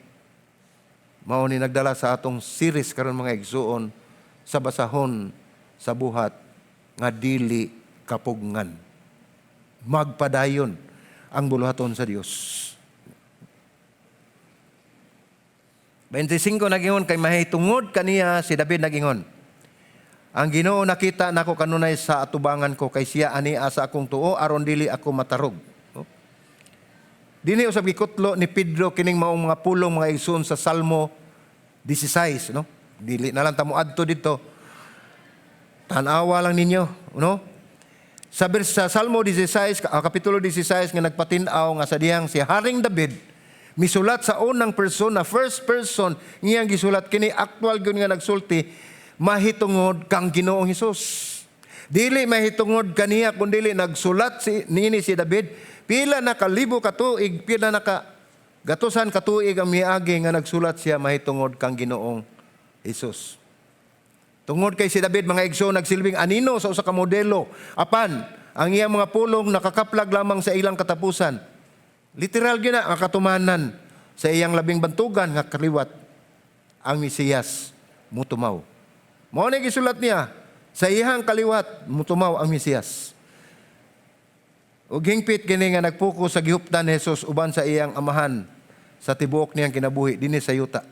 Mao ni nagdala sa atong series karon, mga igsuon, sa basahon sa buhat nga dili kapugngan. Magpadayon ang buluhaton sa Dios. 25 nagingon, kay mahitungod kaniya si David nagingon, "Ang Ginoo nakita nako kanunay sa atubangan ko, kay siya ani sa akong tuo aron dili ako matarog." Oh. Dinhi usab gikutlo ni Pedro kining maong mga pulong, mga igsoon, sa Salmo 16, no? Dili na lang ta mo adto dito. Tan-awa lang ninyo, no? Sa Salmo 16, kapitulo 16 nga nagpatin-aw nga sa dihang si Haring David misulat sa unang persona, first person ngiyang gisulat kini, actual gyud nga nagsulti mahitungod kang Ginoong Hesus. Dili mahitungod kaniya kundi nagsulat si niini si David pila na kalibo ka tuig, pila na ka gatusan ka tuig ang miagi nga nagsulat siya mahitungod kang Ginoong Hesus. Tungod kay si David, mga igsoon, nagsilbing anino sa usa ka modelo. Apan ang iyang mga pulong nakakaplag lamang sa ilang katapusan. Literal gyud na ang katumanan sa iyang labing bantugan nga kaliwat ang Mesiyas mutumaw. Mao ni gisulat niya, sa iyang kaliwat mutumaw ang Mesiyas. Ug hingpit kini nga nagpokus sa gihuptan ni Jesus uban sa iyang amahan sa tibuok niyang kinabuhi dinhi sa yuta.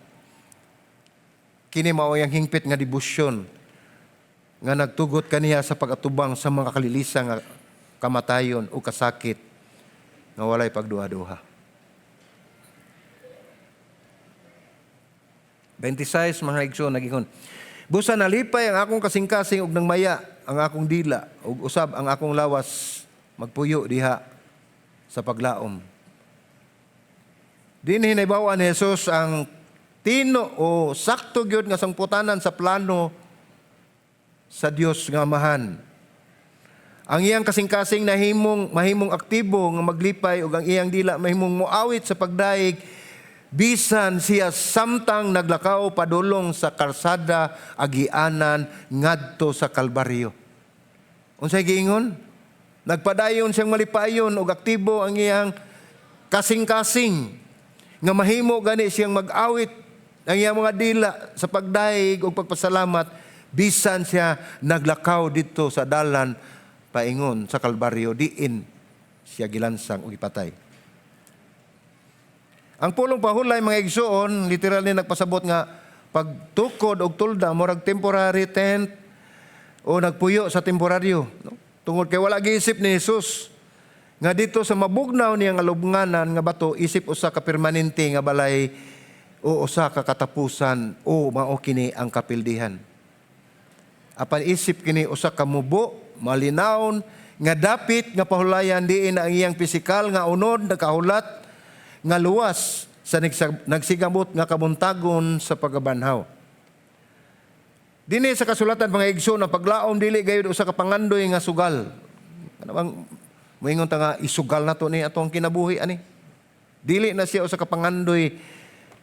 Kini mao ang hingpit nga debosyon nga nagtugot kaniya sa pag-atubang sa mga kalilisa nga kamatayon o kasakit nga walay pagduha-duha. 26, mga igsoon, nagingon, "Busa nalipay ang akong kasing-kasing ug nangmaya ang akong dila ug usab ang akong lawas magpuyo diha sa paglaom." Dinhi nahibaw-an ni Jesus ang tino o sakto gyud nga sangputanan sa plano sa Dios nga Amahan. Ang iyang kasing-kasing nahimong mahimong aktibo nga maglipay ug ang iyang dila mahimong moawit sa pagdayeg bisan siya samtang naglakaw padulong sa karsada agianan ngadto sa Kalbaryo. Unsay giingon? Nagpadayon siyang malipayon ug aktibo ang iyang kasing-kasing nga mahimo gani siyang mag-awit ang iyang mga dila sa pagdayeg ug pagpasalamat bisan siya naglakaw dito sa dalan paingon sa Kalbaryo diin siya gilansang ug ipatay. Ang pulong pahulay, mga igsuon, literal ni nagpasabot nga pagtukod og tulda murag temporary tent o nagpuyo sa temporaryo, no? Tungod kay wala giisip ni Jesus nga dito sa mabugnaw niya nga lubnganan nga bato isip usa ka permanente nga balay o usa ka katapusan o mao kini ang kapildihan. Apan isip kini usa ka mubo, malinawon nga dapit nga pahulayan diin ang iyang pisikal nga unod nakahulat nga luwas sa nagsigabot nga kabuntagon sa pagabanhaw. Dinhi sa kasulatan, mga igsoon, ang paglaom dili gayud usa ka pangandoy nga sugal. Ano bang moingon ta nga isugal nato ni atong kinabuhi ani? Dili na siya usa ka pangandoy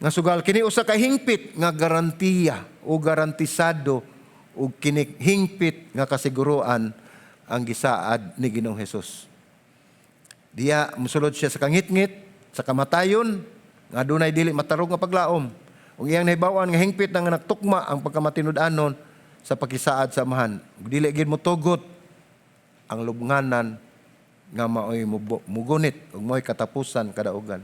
nga sugal, kini usa ka hingpit nga garantiya o garantisado ug kini hingpit nga kasiguruan ang gisaad ni Ginoong Hesus. Diya mosulod siya sa kangitngit, sa kamatayon nga adunay dili matarong nga paglaom. Ug iyang nahibaw-an nga hingpit na nga nagtukma ang pagkamatinud-anon sa pakisaad sa Amahan. Ug dili gid motugot ang lubnganan nga maoy mugunit ug maoy katapusan kadaugan.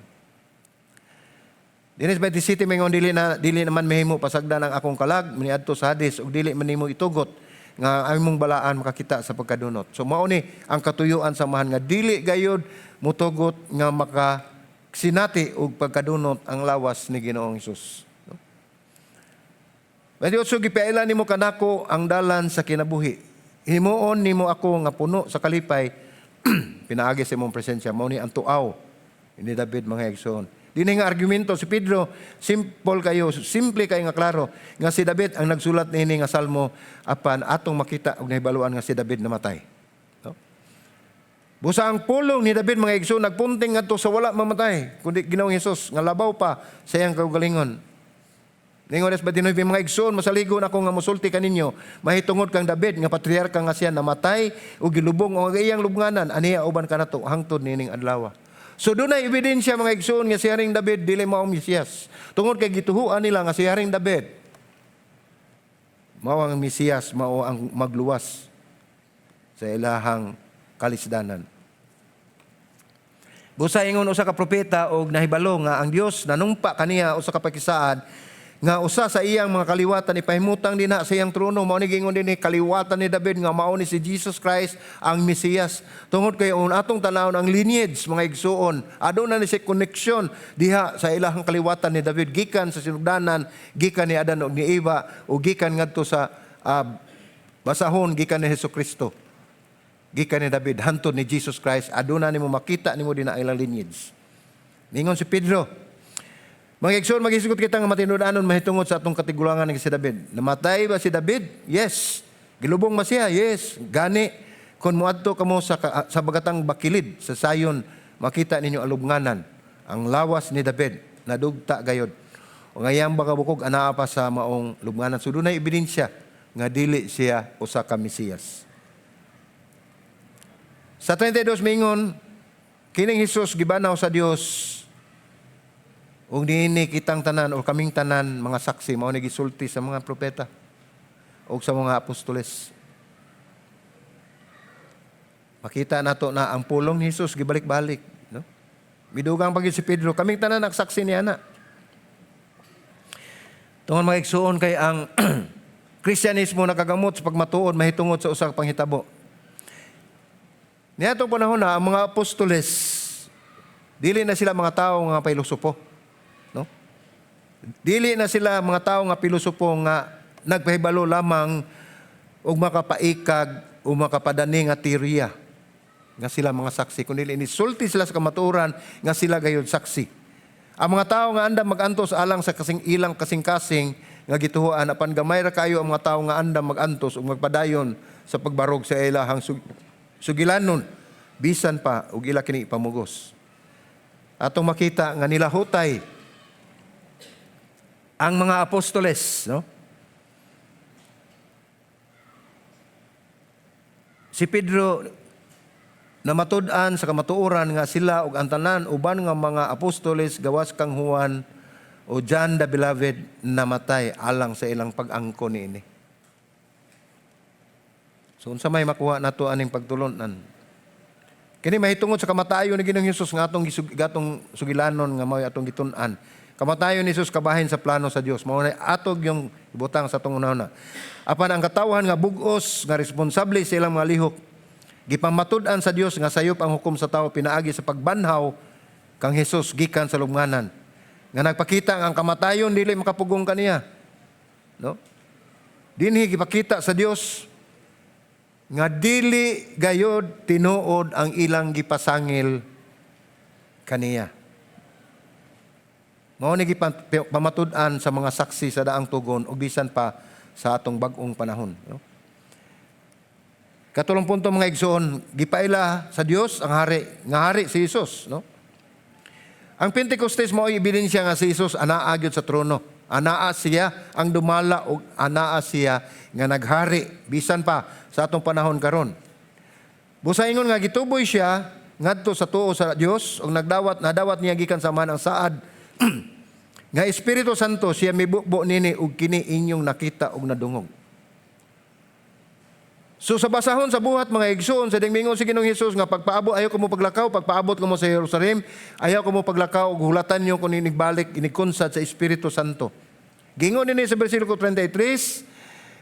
Dinhi sa 27 mingon, dili naman mahimo pasagdan ang akong kalag miniadto sa Hades ug dili man nimo itugot nga ang imong balaan makakita sa pagkadunot. So mao ni ang katuyuan sa Amahan nga dili gayud mutugot nga maka sinati og pagkadunot ang lawas ni Ginoong Hesus. No? 28, gipaila nimo kanako ang dalan sa kinabuhi. Himuon nimo ako nga puno sa kalipay pinaagi sa imong presensya. Mao ni ang tuaw ni David, mga igsoon. Dinhi nga argumento si Pedro, simple kayo, simple kayo nga klaro nga si David ang nagsulat niini nga salmo, apan atong makita og nahibaluan nga si David namatay. No? Busa ang pulong ni David, mga igsoon, nagpunting ngadto sa wala mamatay kundi Ginoong Hesus nga labaw pa sa iyang kaugalingon. Ningon es 29, mga igsoon, masaligon ako nga musulti kaninyo mahitungod kang David nga patriarka nga siya namatay ug gilubong og ang iyang lubnganan aniya uban kanato hangtod nining adlaw. So dunay ebidensya, mga igsoon, nga si Haring David dili mao ang Mesiyas. Tungod kay gituhuan nila nga si Haring David mao ang Mesiyas, mao ang magluwas sa ilahang kalisdanan. Busa ingon usa ka propeta og nahibalo nga ang Dios nanumpa kaniya usa ka pakisaad nga usa sa iyang mga kaliwatan ipahimutang dinha sa iyang trono. Mao ni giingon dinhi, kaliwatan ni David nga mao ni si Jesus Christ ang Mesiyas. Tungod kay un atong tanawon ang lineage, mga igsuon, aduna ni siya connection diha sa ilahang kaliwatan ni David gikan sa sinugdanan, gikan ni Adan ug ni Eva ug gikan ngadto sa basahon gikan ni Hesus Kristo, gikan ni David hantod ni Jesus Christ. Aduna nimo makita nimo dinha ilang lineage. Ningon si Pedro, mga igsoon, maghisgot kita nga matinud-anon mahitungod sa atong katigulangan nga si David. Namatay ba si David? Yes. Gilubong ba siya? Yes. Gani, kung muadto kamo sa bagatang bakilid sa sayon, makita ninyo ang lubnganan. Ang lawas ni David, nadugta gayod. O ngayang baka bukog, anaa pa sa maong lubnganan. So dunay ebidensya nga dili siya usa ka Mesiyas. Sa 32 mingon, kining Hesus gibanaw sa Dios ug niini kitang tanan o kaming tanan mga saksi. Mao ni gisulti sa mga propeta ug sa mga apostoles. Makita nato na ang pulong ni Jesus gibalik-balik, no? Midugang pag si Pedro, kaming tanan nagsaksi niya na. Tungod, mga igsuon, kay ang Kristyanismo nakagamot sa pagmatuod mahitungod sa usa ka panghitabo. Niadtong panahon na ang mga apostoles, dili na sila mga tao nga pilosopo. No? Dili na sila mga tao nga pilosopo nga nagpahibalo lamang og makapaikag o makapadani nga teorya nga sila mga saksi, kundi inisulti sila sa kamatuoran nga sila gayud saksi. Ang mga tao nga andam magantos alang sa kasing ilang kasing-kasing nga gituhuan, apan gamay ra kayo ang mga tao nga andam magantos ug magpadayon sa pagbarog sa ilahang sugilanon bisan pa ug ila kini ipamugos. Atong makita nga nilahutay ang mga apostoles, no? Si Pedro namatud-an sa kamatuoran nga sila ug ang tanan uban nga mga apostoles gawas kang Juan o John the Beloved namatay alang sa ilang pag-angkon niini. So unsa may makuha nato aning pagtulunan? Kini mahitungod sa kamatayon ni Ginoong Hesus nga atong gatong sugilanon nga mao'y atong gitun-an. Kamatayon ni Hesus kabahin sa plano sa Dios. Mao na atog yung ibutang sa atong unahuna. Apan ang katawhan nga bug-os nga responsable sa ilang mga lihok, gipamatud-an sa Dios nga sayop ang hukom sa tawo pinaagi sa pagbanhaw kang Hesus gikan sa lubnganan. Nga nagpakita nga ang kamatayon dili makapugong kaniya. No? Dinhi gipakita sa Dios nga dili gayod tinuod ang ilang gipasangil kaniya. Mao ni pamatud-an sa mga saksi sa daang tugon ug bisan pa sa atong bag-ong panahon, no? Katulong punto, mga igsoon, gipaila sa Dios ang hari, nga hari si Jesus, no? Ang Pentecostes mao ebidensya nga si Jesus anaa gyud sa trono. Anaa siya ang dumala ug anaa siya nga naghari bisan pa sa atong panahon karon. Busa ingon nga gituboy siya ngadto sa tuo sa Dios ug nagdawat nadawat niya gikan sa Amahan ang saad nga Espiritu Santo. Siya mibubo nini ug kini inyong nakita ug nadungog. So sa basahon sa Buhat, mga igsoon, sa ding mingon si Ginoong Hesus nga pagpaabot, ayaw kamo paglakaw, pagpaabot kamo sa Jerusalem, ayaw kamo paglakaw ug hulatan niyo kung inigbalik inigkunsad sa Espiritu Santo. Gingon nini sa bersikulo 33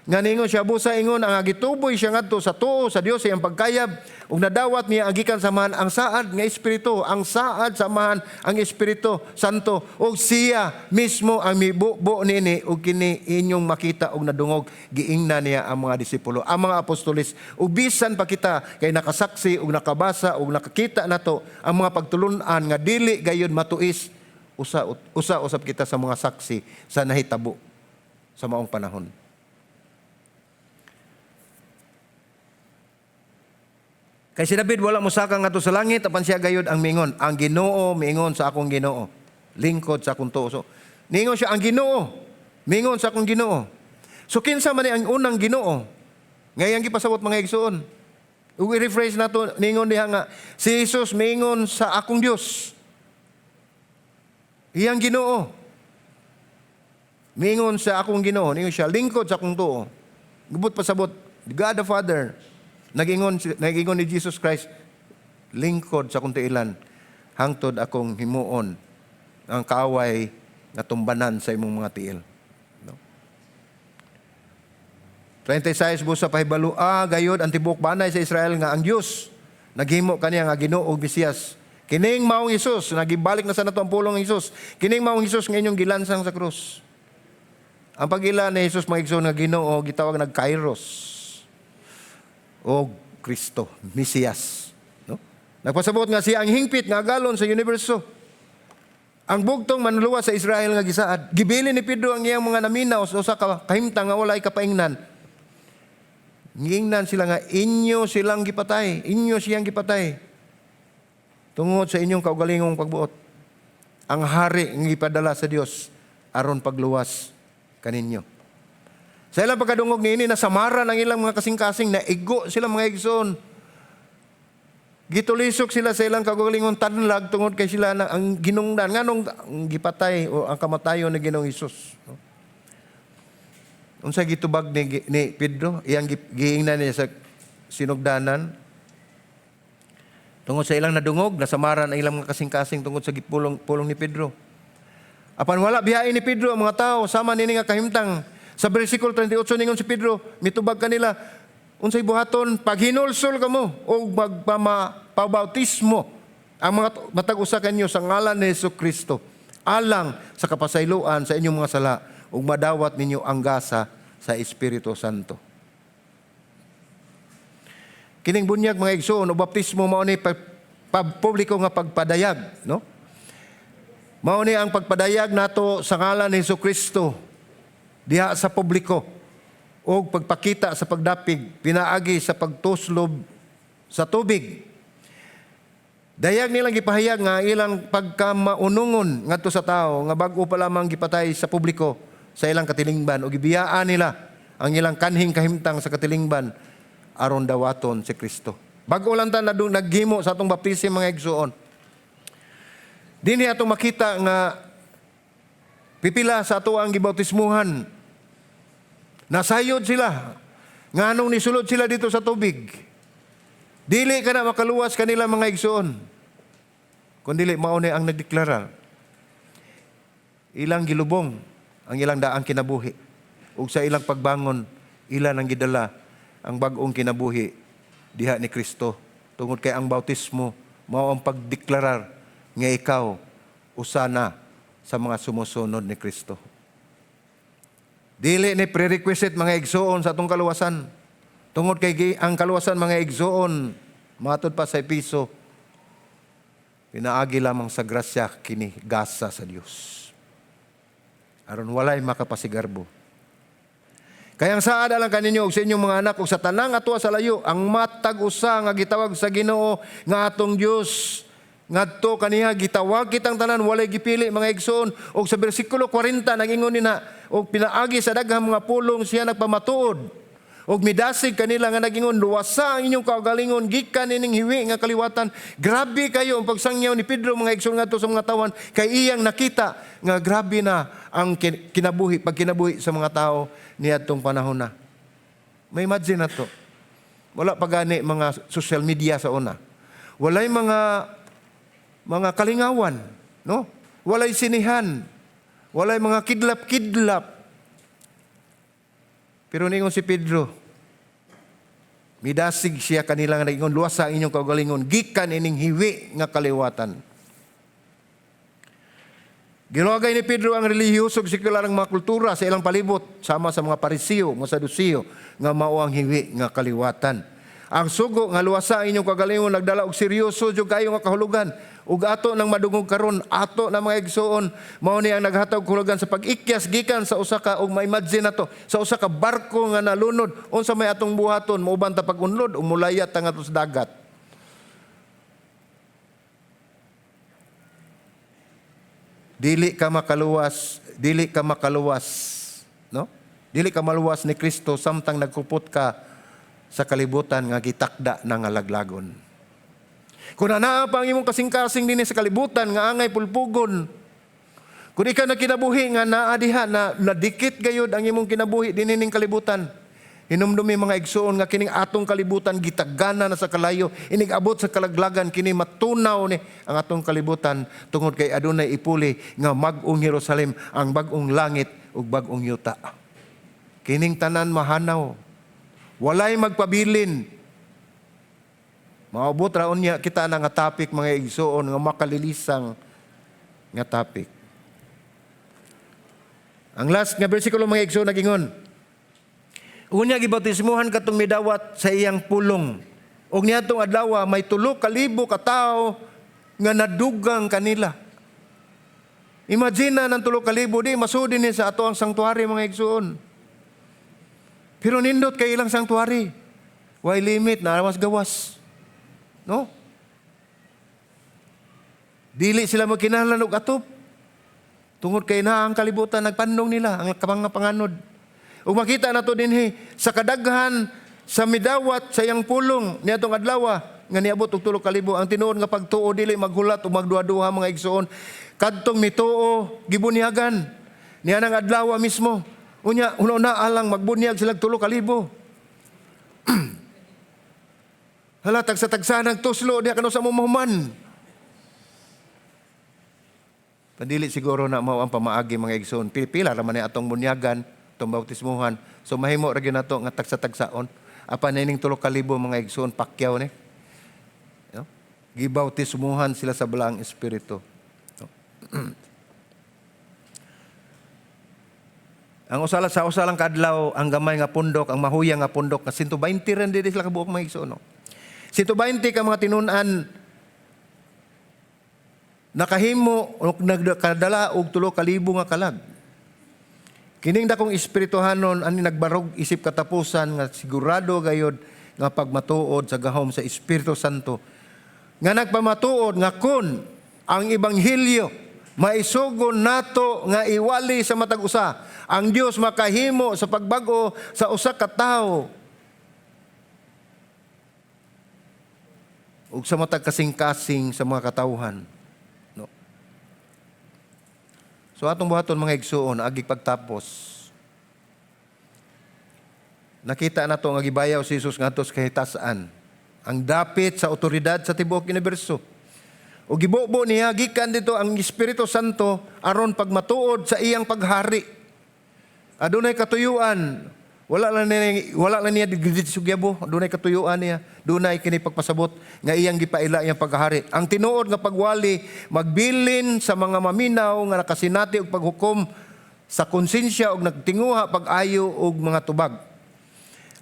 nga ningon siya, busa ingon ang gituboy siya ngadto sa tuo sa Dios sa iyang pagkayab ug nadawat niya gikan sa Amahan ang saad nga Espiritu, ang saad sa Amahan, ang Espiritu Santo, ug siya mismo ang mibubo nini ug kini inyong makita ug nadungog. Giingna niya ang mga disipulo, ang mga apostoles, ug bisan pa kita kay nakasaksi ug nakabasa ug nakakita nato ang mga pagtulun-an nga dili gayud matuis, usa usa usab kita sa mga saksi sa nahitabo sa maong panahon. Kay si David wala mosaka ngadto sa langit, apan siya gayud ang mingon, "Ang Ginoo miingon sa akong Ginoo, lingkod sa akong tuo." So, ningon siya, "Ang Ginoo mingon sa akong Ginoo." So kinsa man ni ang unang Ginoo? Ngayon gipasabot, mga igsoon. Ug i-rephrase nato, ningon diha nga si Jesus miingon sa akong Dios. Iyang Ginoo. Miingon sa akong Ginoo, ningon siya, "Lingkod sa akong tuo." Gubot pasabot, God the Father nagingon ni Jesus Christ, "Lingkod sa akong tiilan hangtod akong himuon ang kaaway nga tumbanan sa imong mga tiil. No? 36, busa pahibalua gayod ang tibuok banay sa Israel nga ang Dios naghimo kaniya nga Ginoo ug Mesiyas. Kining maong Hesus, nagibalik na sa nato ang pulong ng Hesus. Kining maong Hesus nga inyong gilansang sa krus. Ang pag-ila ni Jesus, mga igsoon, nga Ginoo, gitawag nag Kairos o Kristo, Mesiyas. No? Nagpasabot nga siya ang hingpit nga agalon sa universo. Ang bugtong manluluwas sa Israel nga gisaad. Gibilin ni Pedro ang iyang mga naminaw sa usa ka kahimtang nga walay kapaingnan. Giingnan sila nga inyo silang gipatay, inyo siyang gipatay. Tungod sa inyong kaugalingong pagbuot. Ang hari nga gipadala sa Dios aron pagluwas kaninyo. Sa ilang pagkadungog niini, nasamaran ang ilang mga kasing-kasing, naigo sila, mga igsoon. Gitulisok sila sa ilang kaugalingong tanlag tungod kay sila na ang ginungdan nganong ang gipatay o ang kamatayon ni Ginoong Hesus. No? Unsa gitubag ni Pedro? Iyang giingnan niya sa sinugdanan. Tungod sa ilang nadungog, nasamaran ang ilang mga kasing-kasing tungod sa gipulong pulong ni Pedro. Apan wala biyain ni Pedro ang mga tao sama nini nga kahimtang. Sa versikulo 38, ningon si Pedro, mitubag kanila, "Unsay buhaton? Paghinulsol kamo og magpabautismo ang mga matag usa kanyo sa ngalan ni Hesus Kristo alang sa kapasayloan sa inyong mga sala ug madawat ninyo ang gasa sa Espiritu Santo." Kining bunyag, mga igsoon, o baptismo, mao ni publiko nga pagpadayag, no? Mao ni ang pagpadayag nato sa ngalan ni Hesus Kristo diha sa publiko o pagpakita sa pagdapig pinaagi sa pagtuslob sa tubig. Dayag nilang gipahayag nga ilang pagkamaunungon ngadto sa tao nga bag-o pa lamang gipatay sa publiko sa ilang katilingban o gibiyaan nila ang ilang kanhing kahimtang sa katilingban aron dawaton si Kristo. Bag-o lang ta naghimo sa atong baptism, mga igsoon. Dinhi atong makita nga pipila sa ato ang gibautismuhan. Nasayod sila. Nganong nisulod sila dito sa tubig. Dili ka na makaluwas kanila, mga igsoon. Kung dili mao ni ang nagdeklara. Ilang gilubong ang ilang daang kinabuhi. Ug sa ilang pagbangon, ila nang gidala ang bag-ong kinabuhi diha ni Kristo. Tungod kay ang bautismo mao ang pagdeklarar nga ikaw usa na sa mga sumusunod ni Kristo. Dili ni prerequisite, mga igsoon, sa atong kaluwasan. Tungod kay ang kaluwasan, mga igsoon, matod pa sa Episo, pinaagi lamang sa grasya kini gasa sa Dios. Aron walay makapasigarbo. Kay ang saad alang kaninyo ug sa inyong mga anak ug sa tanang atua sa layo, ang matag usa nga gitawag sa Ginoo nga atong Dios. Ngadto kaniya gitawag kitang tanan, walay gipili, mga igsoon. Ug sa bersikulo 40 nagingon nina, og pinaagi sa daghang mga pulong siya nagpamatuod og midasig kanila nga nagingon, "Luwasa ang inyong kaugalingon gikan ining hiwi nga kaliwatan." Grabe kayo ang pagsangyaw ni Pedro, mga igsoon, ngadto sa mga tawan, kay iyang nakita nga grabe na ang kinabuhi, pagkinabuhi sa mga tao niadtong panahon na. Ma-imagine nato. Wala pa gani mga social media sa una. Walay mga kalingawan, no? Walay sinihan. Walay mga kidlap-kidlap. Pero ningon si Pedro, midasig siya kanila nga nagingon, "Luwasa ang inyong kaugalingon gikan ining hiwi nga kaliwatan." Giluagay ni Pedro ang relihiyoso ug sekular ang mga kultura sa ilang palibot sama sa mga Pariseo, mga Saduceo nga mao ang hiwi nga kaliwatan. Ang sugo nga luwasa ang inyong kaugalingon nagdala og seryoso jud kayo nga kahulugan ug ato nang madungog karon, ato na, mga igsuon. Mao ni ang naghatag og kahulugan sa pag-ikyas gikan sa usa ka, ug ma-imagine nato, sa usa ka barko nga nalunod. Unsa may atong buhaton? Mouban ta pag-unlod o mulaya ta ngadto sa dagat? Dili ka makaluwas, dili ka makaluwas, no? Dili ka maluwas ni Kristo samtang nagkupot ka sa kalibutan nga gitakda na nga laglagon. Kung naa pa ang imong kasing-kasing dinhi sa kalibutan nga angay pulpugon, kung ikaw na kinabuhi nga naa diha na nadikit gayud ang imong kinabuhi dinhi ning kalibutan, hinumdumi, mga igsuon, nga kining atong kalibutan gitagana na sa kalayo, inig-abot sa kalaglagan kini, matunaw ni ang atong kalibutan tungod kay adunay ipuli nga bag-ong Jerusalem, ang bag-ong langit ug bag-ong yuta. Kining tanan mahanaw. Walay magpabilin. Maabot ra unya kita na nga topic, mga igsuon, nga makalilisang nga topic. Ang last nga bersikulo, mga igsuon, nagingon, "Unya gibautismuhan katong midawat sa iyang pulong. Ug niadtong adlaw may 3,000 ka tawo nga nadugang kanila." Imagine na ng 3,000, di masudi ni sa ato ang sanctuary, mga igsuon. Pero nindot kay ilang sanctuary. Way limit na mas gawas. No? Dili sila magkinahanglan og atop. Tungod kay na ang kalibutan nagpandong nila ang mga panganod. Ug makita nato dinhi sa kadaghan sa midawat sa iyang pulong niadtong adlaw nga niabot og 3,000. Ang tinuod nga pagtuo dili maghulat o magduha-duha, mga igsuon. Kadtong mituo, gibunyagan niya nang adlaw mismo. Unya una alang magbunyag sila 3,000. Hala, tagsa-tagsa nagtuslo diha kano sa mahuman. Pandili siguro na mao ang pamaagi, mga igsoon. Pila ra man ni atong bunyagan, atong bautismuhan. So mahimo ra gyud nato nga tagsa-tagsaon. Apan ining 3,000, mga igsoon, pakyaw ni. No? Gibautismuhan sila sa Balaang Espiritu. No? Ang usala sa usa lang kadlaw, ang gamay nga pundok, ang mahuya nga pundok, nga 120 rin dili sila kabuok, mga igsoon. No? 120 ka mga tinun-an nakahimo o nagkadala og 3,000 nga kalag. Kining dakong espirituhanon ani nagbarog isip katapusan nga sigurado gayod nga pagmatuod sa gahom sa Espiritu Santo nga nagpamatuod nga kun ang ebanghelyo maisugon nato nga iwali sa matag usa, ang Dios makahimo sa pagbag-o sa usa ka tawo ug sa matag kasing-kasing sa mga katawhan. No? So atong buhaton, mga igsuon, agi pagtapos. Nakita nato nga gibayaw si Jesus ngadto sa kahitasan, ang dapit sa otoridad sa tibuok universo. O gibobo niya gikan dito ang Espiritu Santo aron pagmatuod sa iyang paghari. Adunay katuyuan. Wala lang niya gisugyabo, adunay katuyuan niya. Dunay kini pagpasabot nga iyang gipaila iyang paghari. Ang tinuod nga pagwali magbilin sa mga maminaw nga nakasinati og paghukom sa konsensya og nagtinguha pag-ayo og mga tubag.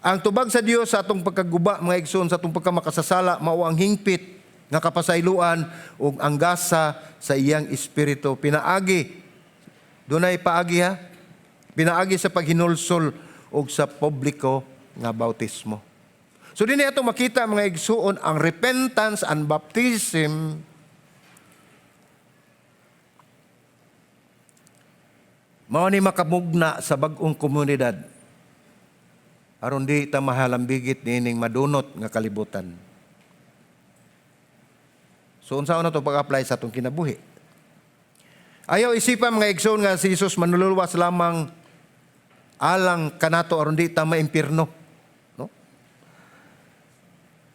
Ang tubag sa Dios sa atong pagkaguba, mga igsoon, sa atong pagkamakasasala, mao ang hingpit nga kapasayloan ug ang gasa sa iyang espiritu. Pinaagi, dunay paagi ha. Pinaagi sa paghinulsol ug sa publiko nga bautismo. So dinhi ato makita, mga igsuon, ang repentance and baptism mao ni makamugna sa bag-ong komunidad aron di ta mahalambigit niining madunot nga kalibutan. So unsaon na to pag-apply sa atong kinabuhi? Ayaw isipan, mga igsoon, nga si Jesus manluluwas lamang alang kanato aron di ta maimpirno. No?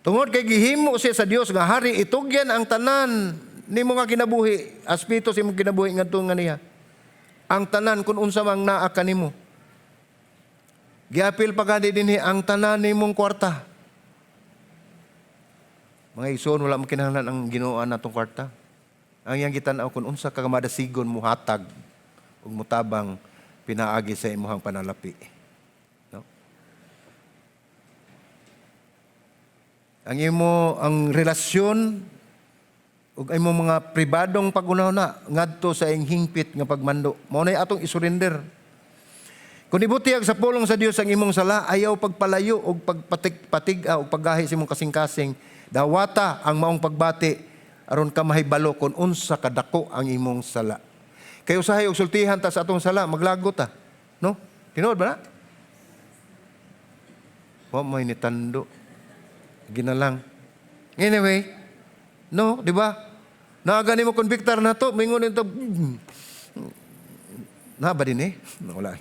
Tungod kay gihimo siya sa Dios nga hari, itugyan ang tanan nimo nga kinabuhi, aspeto sa imong kinabuhi ngadto nga niya. Ang tanan kung unsa mang naa kanimo. Giapil pa gani dinhi ang tanan nimong kwarta. Mga igsoon, wala mo kinahanglan ang Ginoo natong kwarta. Ang iyang gitan-aw kung unsa ka madasigon muhatag ug mutabang pinaagi sa imong panalapi. No? Ang imo ang relasyon ug imong mga pribadong pagunahuna ngadto sa iyang hingpit nga pagmando. Mao nay atong isurrender. Kung ibutiyag sa pulong sa Dios ang imong sala, ayaw pagpalayo og pagpatig-patig og paggahi sa imong kasing-kasing. Dawata ang maong pagbati aron ka mahibalo kung unsa kadako ang imong sala. Kay usahay og sultihan ta sa atong sala, maglagot ta. No? Tinuod ba na? Wa may nitando. Ginalang. Anyway, no, di ba? Naa gani mo convictar na to, mingon nito. Na ba din eh? Wala.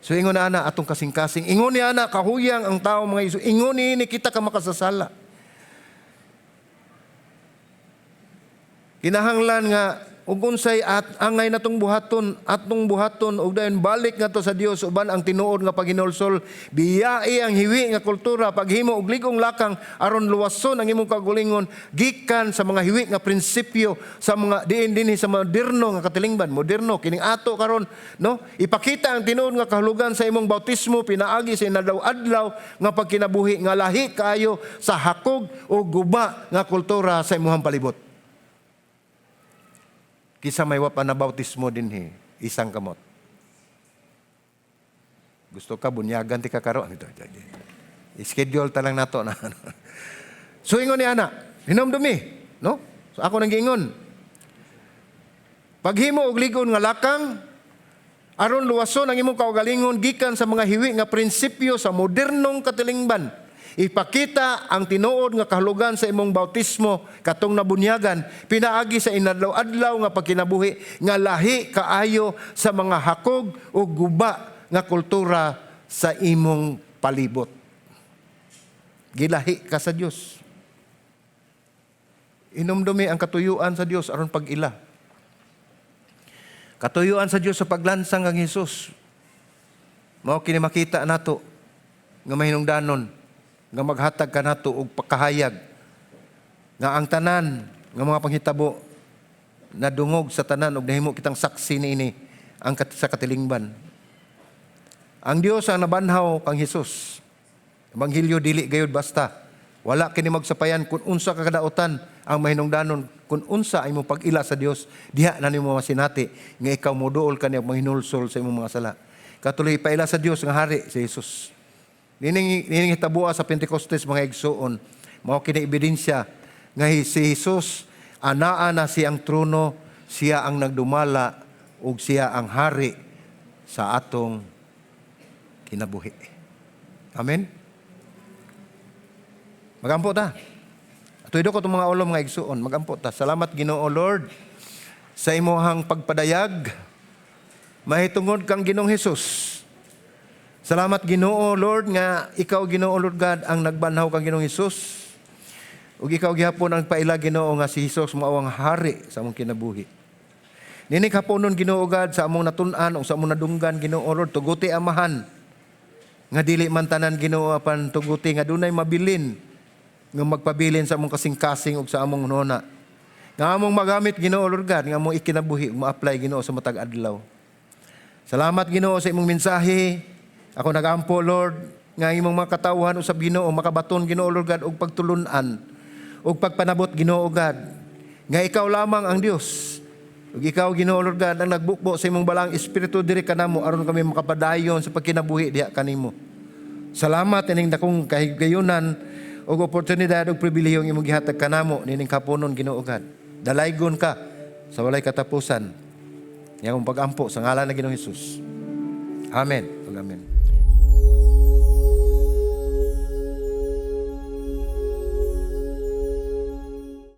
So ingon na ana atong kasing-kasing. Ingon ni ana kahuyang ang tao, mga igsoon. Ingon ni ini kita ka makasasala. Kinahanglan nga ug unsay at angay natong buhaton, atong buhaton ug dayon balik ngadto sa Dios uban ang tinuod nga paghinulsol. Biyai ang hiwi nga kultura, paghimo og lig-ong lakang aron luwason ang imong kaugalingon gikan sa mga hiwi nga prinsipyo sa mga diin dinhi sa moderno nga katilingban, moderno kining ato karon, no? Ipakita ang tinuod nga kahulugan sa imong bautismo pinaagi sa inadlaw-adlaw nga pagkinabuhi nga lahi kaayo sa hakog o guba nga kultura sa imong palibot. Kisa may wa pa na bautismo dinhi, isang kamot. Gusto ka bunyagan ti kakaroon ito. I-schedule ta lang nato na. So ingon ni ana, hinumdumi, no? So ako nang giingon. Paghimo og ligon nga lakang aron luwason ang imong kaugalingon gikan sa mga hiwi nga prinsipyo sa modernong katilingban. Ipakita ang tinuod nga kahulugan sa imong bautismo katong nabunyagan pinaagi sa inadlaw-adlaw nga pagkinabuhi nga lahi kaayo sa mga hakog o guba nga kultura sa imong palibot. Gilahi ka sa Dios. Inumdumi ang katuyuan sa Dios aron pag-ila. Katuyuan sa Dios sa paglansang kang Hesus. Mao kini makita nato nga mahinungdanon nga maghatag kanato og pagkahayag nga ang tanan nga mga panghitabo nadungog sa tanan og nahimo kitang saksi niini ang sa katilingban. Ang Dios ang nabanhaw kang Hesus. Ebanghelyo dili gayud basta. Wala kini magsapayan kung unsa ka kadaotan ang mahinungdanon, kung unsa ang imong pag-ila sa Dios, diha na nimo masinati nga ikaw moduol kaniya, mahinulsol sa imong mga sala. Katuloy paila sa Dios nga hari si Jesus. Nining hitabua sa Pentecostes, mga igsuon, mao kini ebidensya nga si Jesus anaa na siyang trono, siya ang nagdumala ug siya ang hari sa atong kinabuhi. Amen. Magampo ta. Atuido ko itong mga ulo, mga igsuon. Magampo ta. Salamat, Ginoo Lord, sa imuhang pagpadayag mahitungod kang Ginoong Hesus. Salamat, Ginoo Lord, nga ikaw, Ginoo Lord God, ang nagbanhaw kang Ginoong Hesus. Ug ikaw gihapon ang paila, Ginoo, nga si Hesus mao ang hari sa among kinabuhi. Nining haponon, Ginoo God, sa among natun-an o sa among nadunggan, Ginoo Lord, tuguti, Amahan, nga dili man tanan, Ginoo, apan tuguti nga dunay mabilin nga magpabilin sa among kasing-kasing ug sa among nona. Nga among magamit, Ginoo Lord God, nga among ikinabuhi ug ma-apply, Ginoo, sa matag adlaw. Salamat, Ginoo, sa imong mensahe. Ako nagampo, Lord, nga imong mga katawhan usab, Ginoo, makabaton, Ginoo Lord God, og pagtulun-an ug pagpanabot, Ginoo God, nga ikaw lamang ang Dios. Ug ikaw, Ginoo Lord God, ang nagbukbo sa imong balaang espiritu diri kanamo aron kami makapadayon sa pagkinabuhi diha kanimo. Salamat ining dakong kahigayunan ug oportunidad ug pribilehiyong imong gihatag kanamo nining kapunon, Ginoo God. Dalaygon ka sa walay katapusan. Iyang pag-ampo sa ngalan ng Ginoong Hesus. Amen. Ug amen.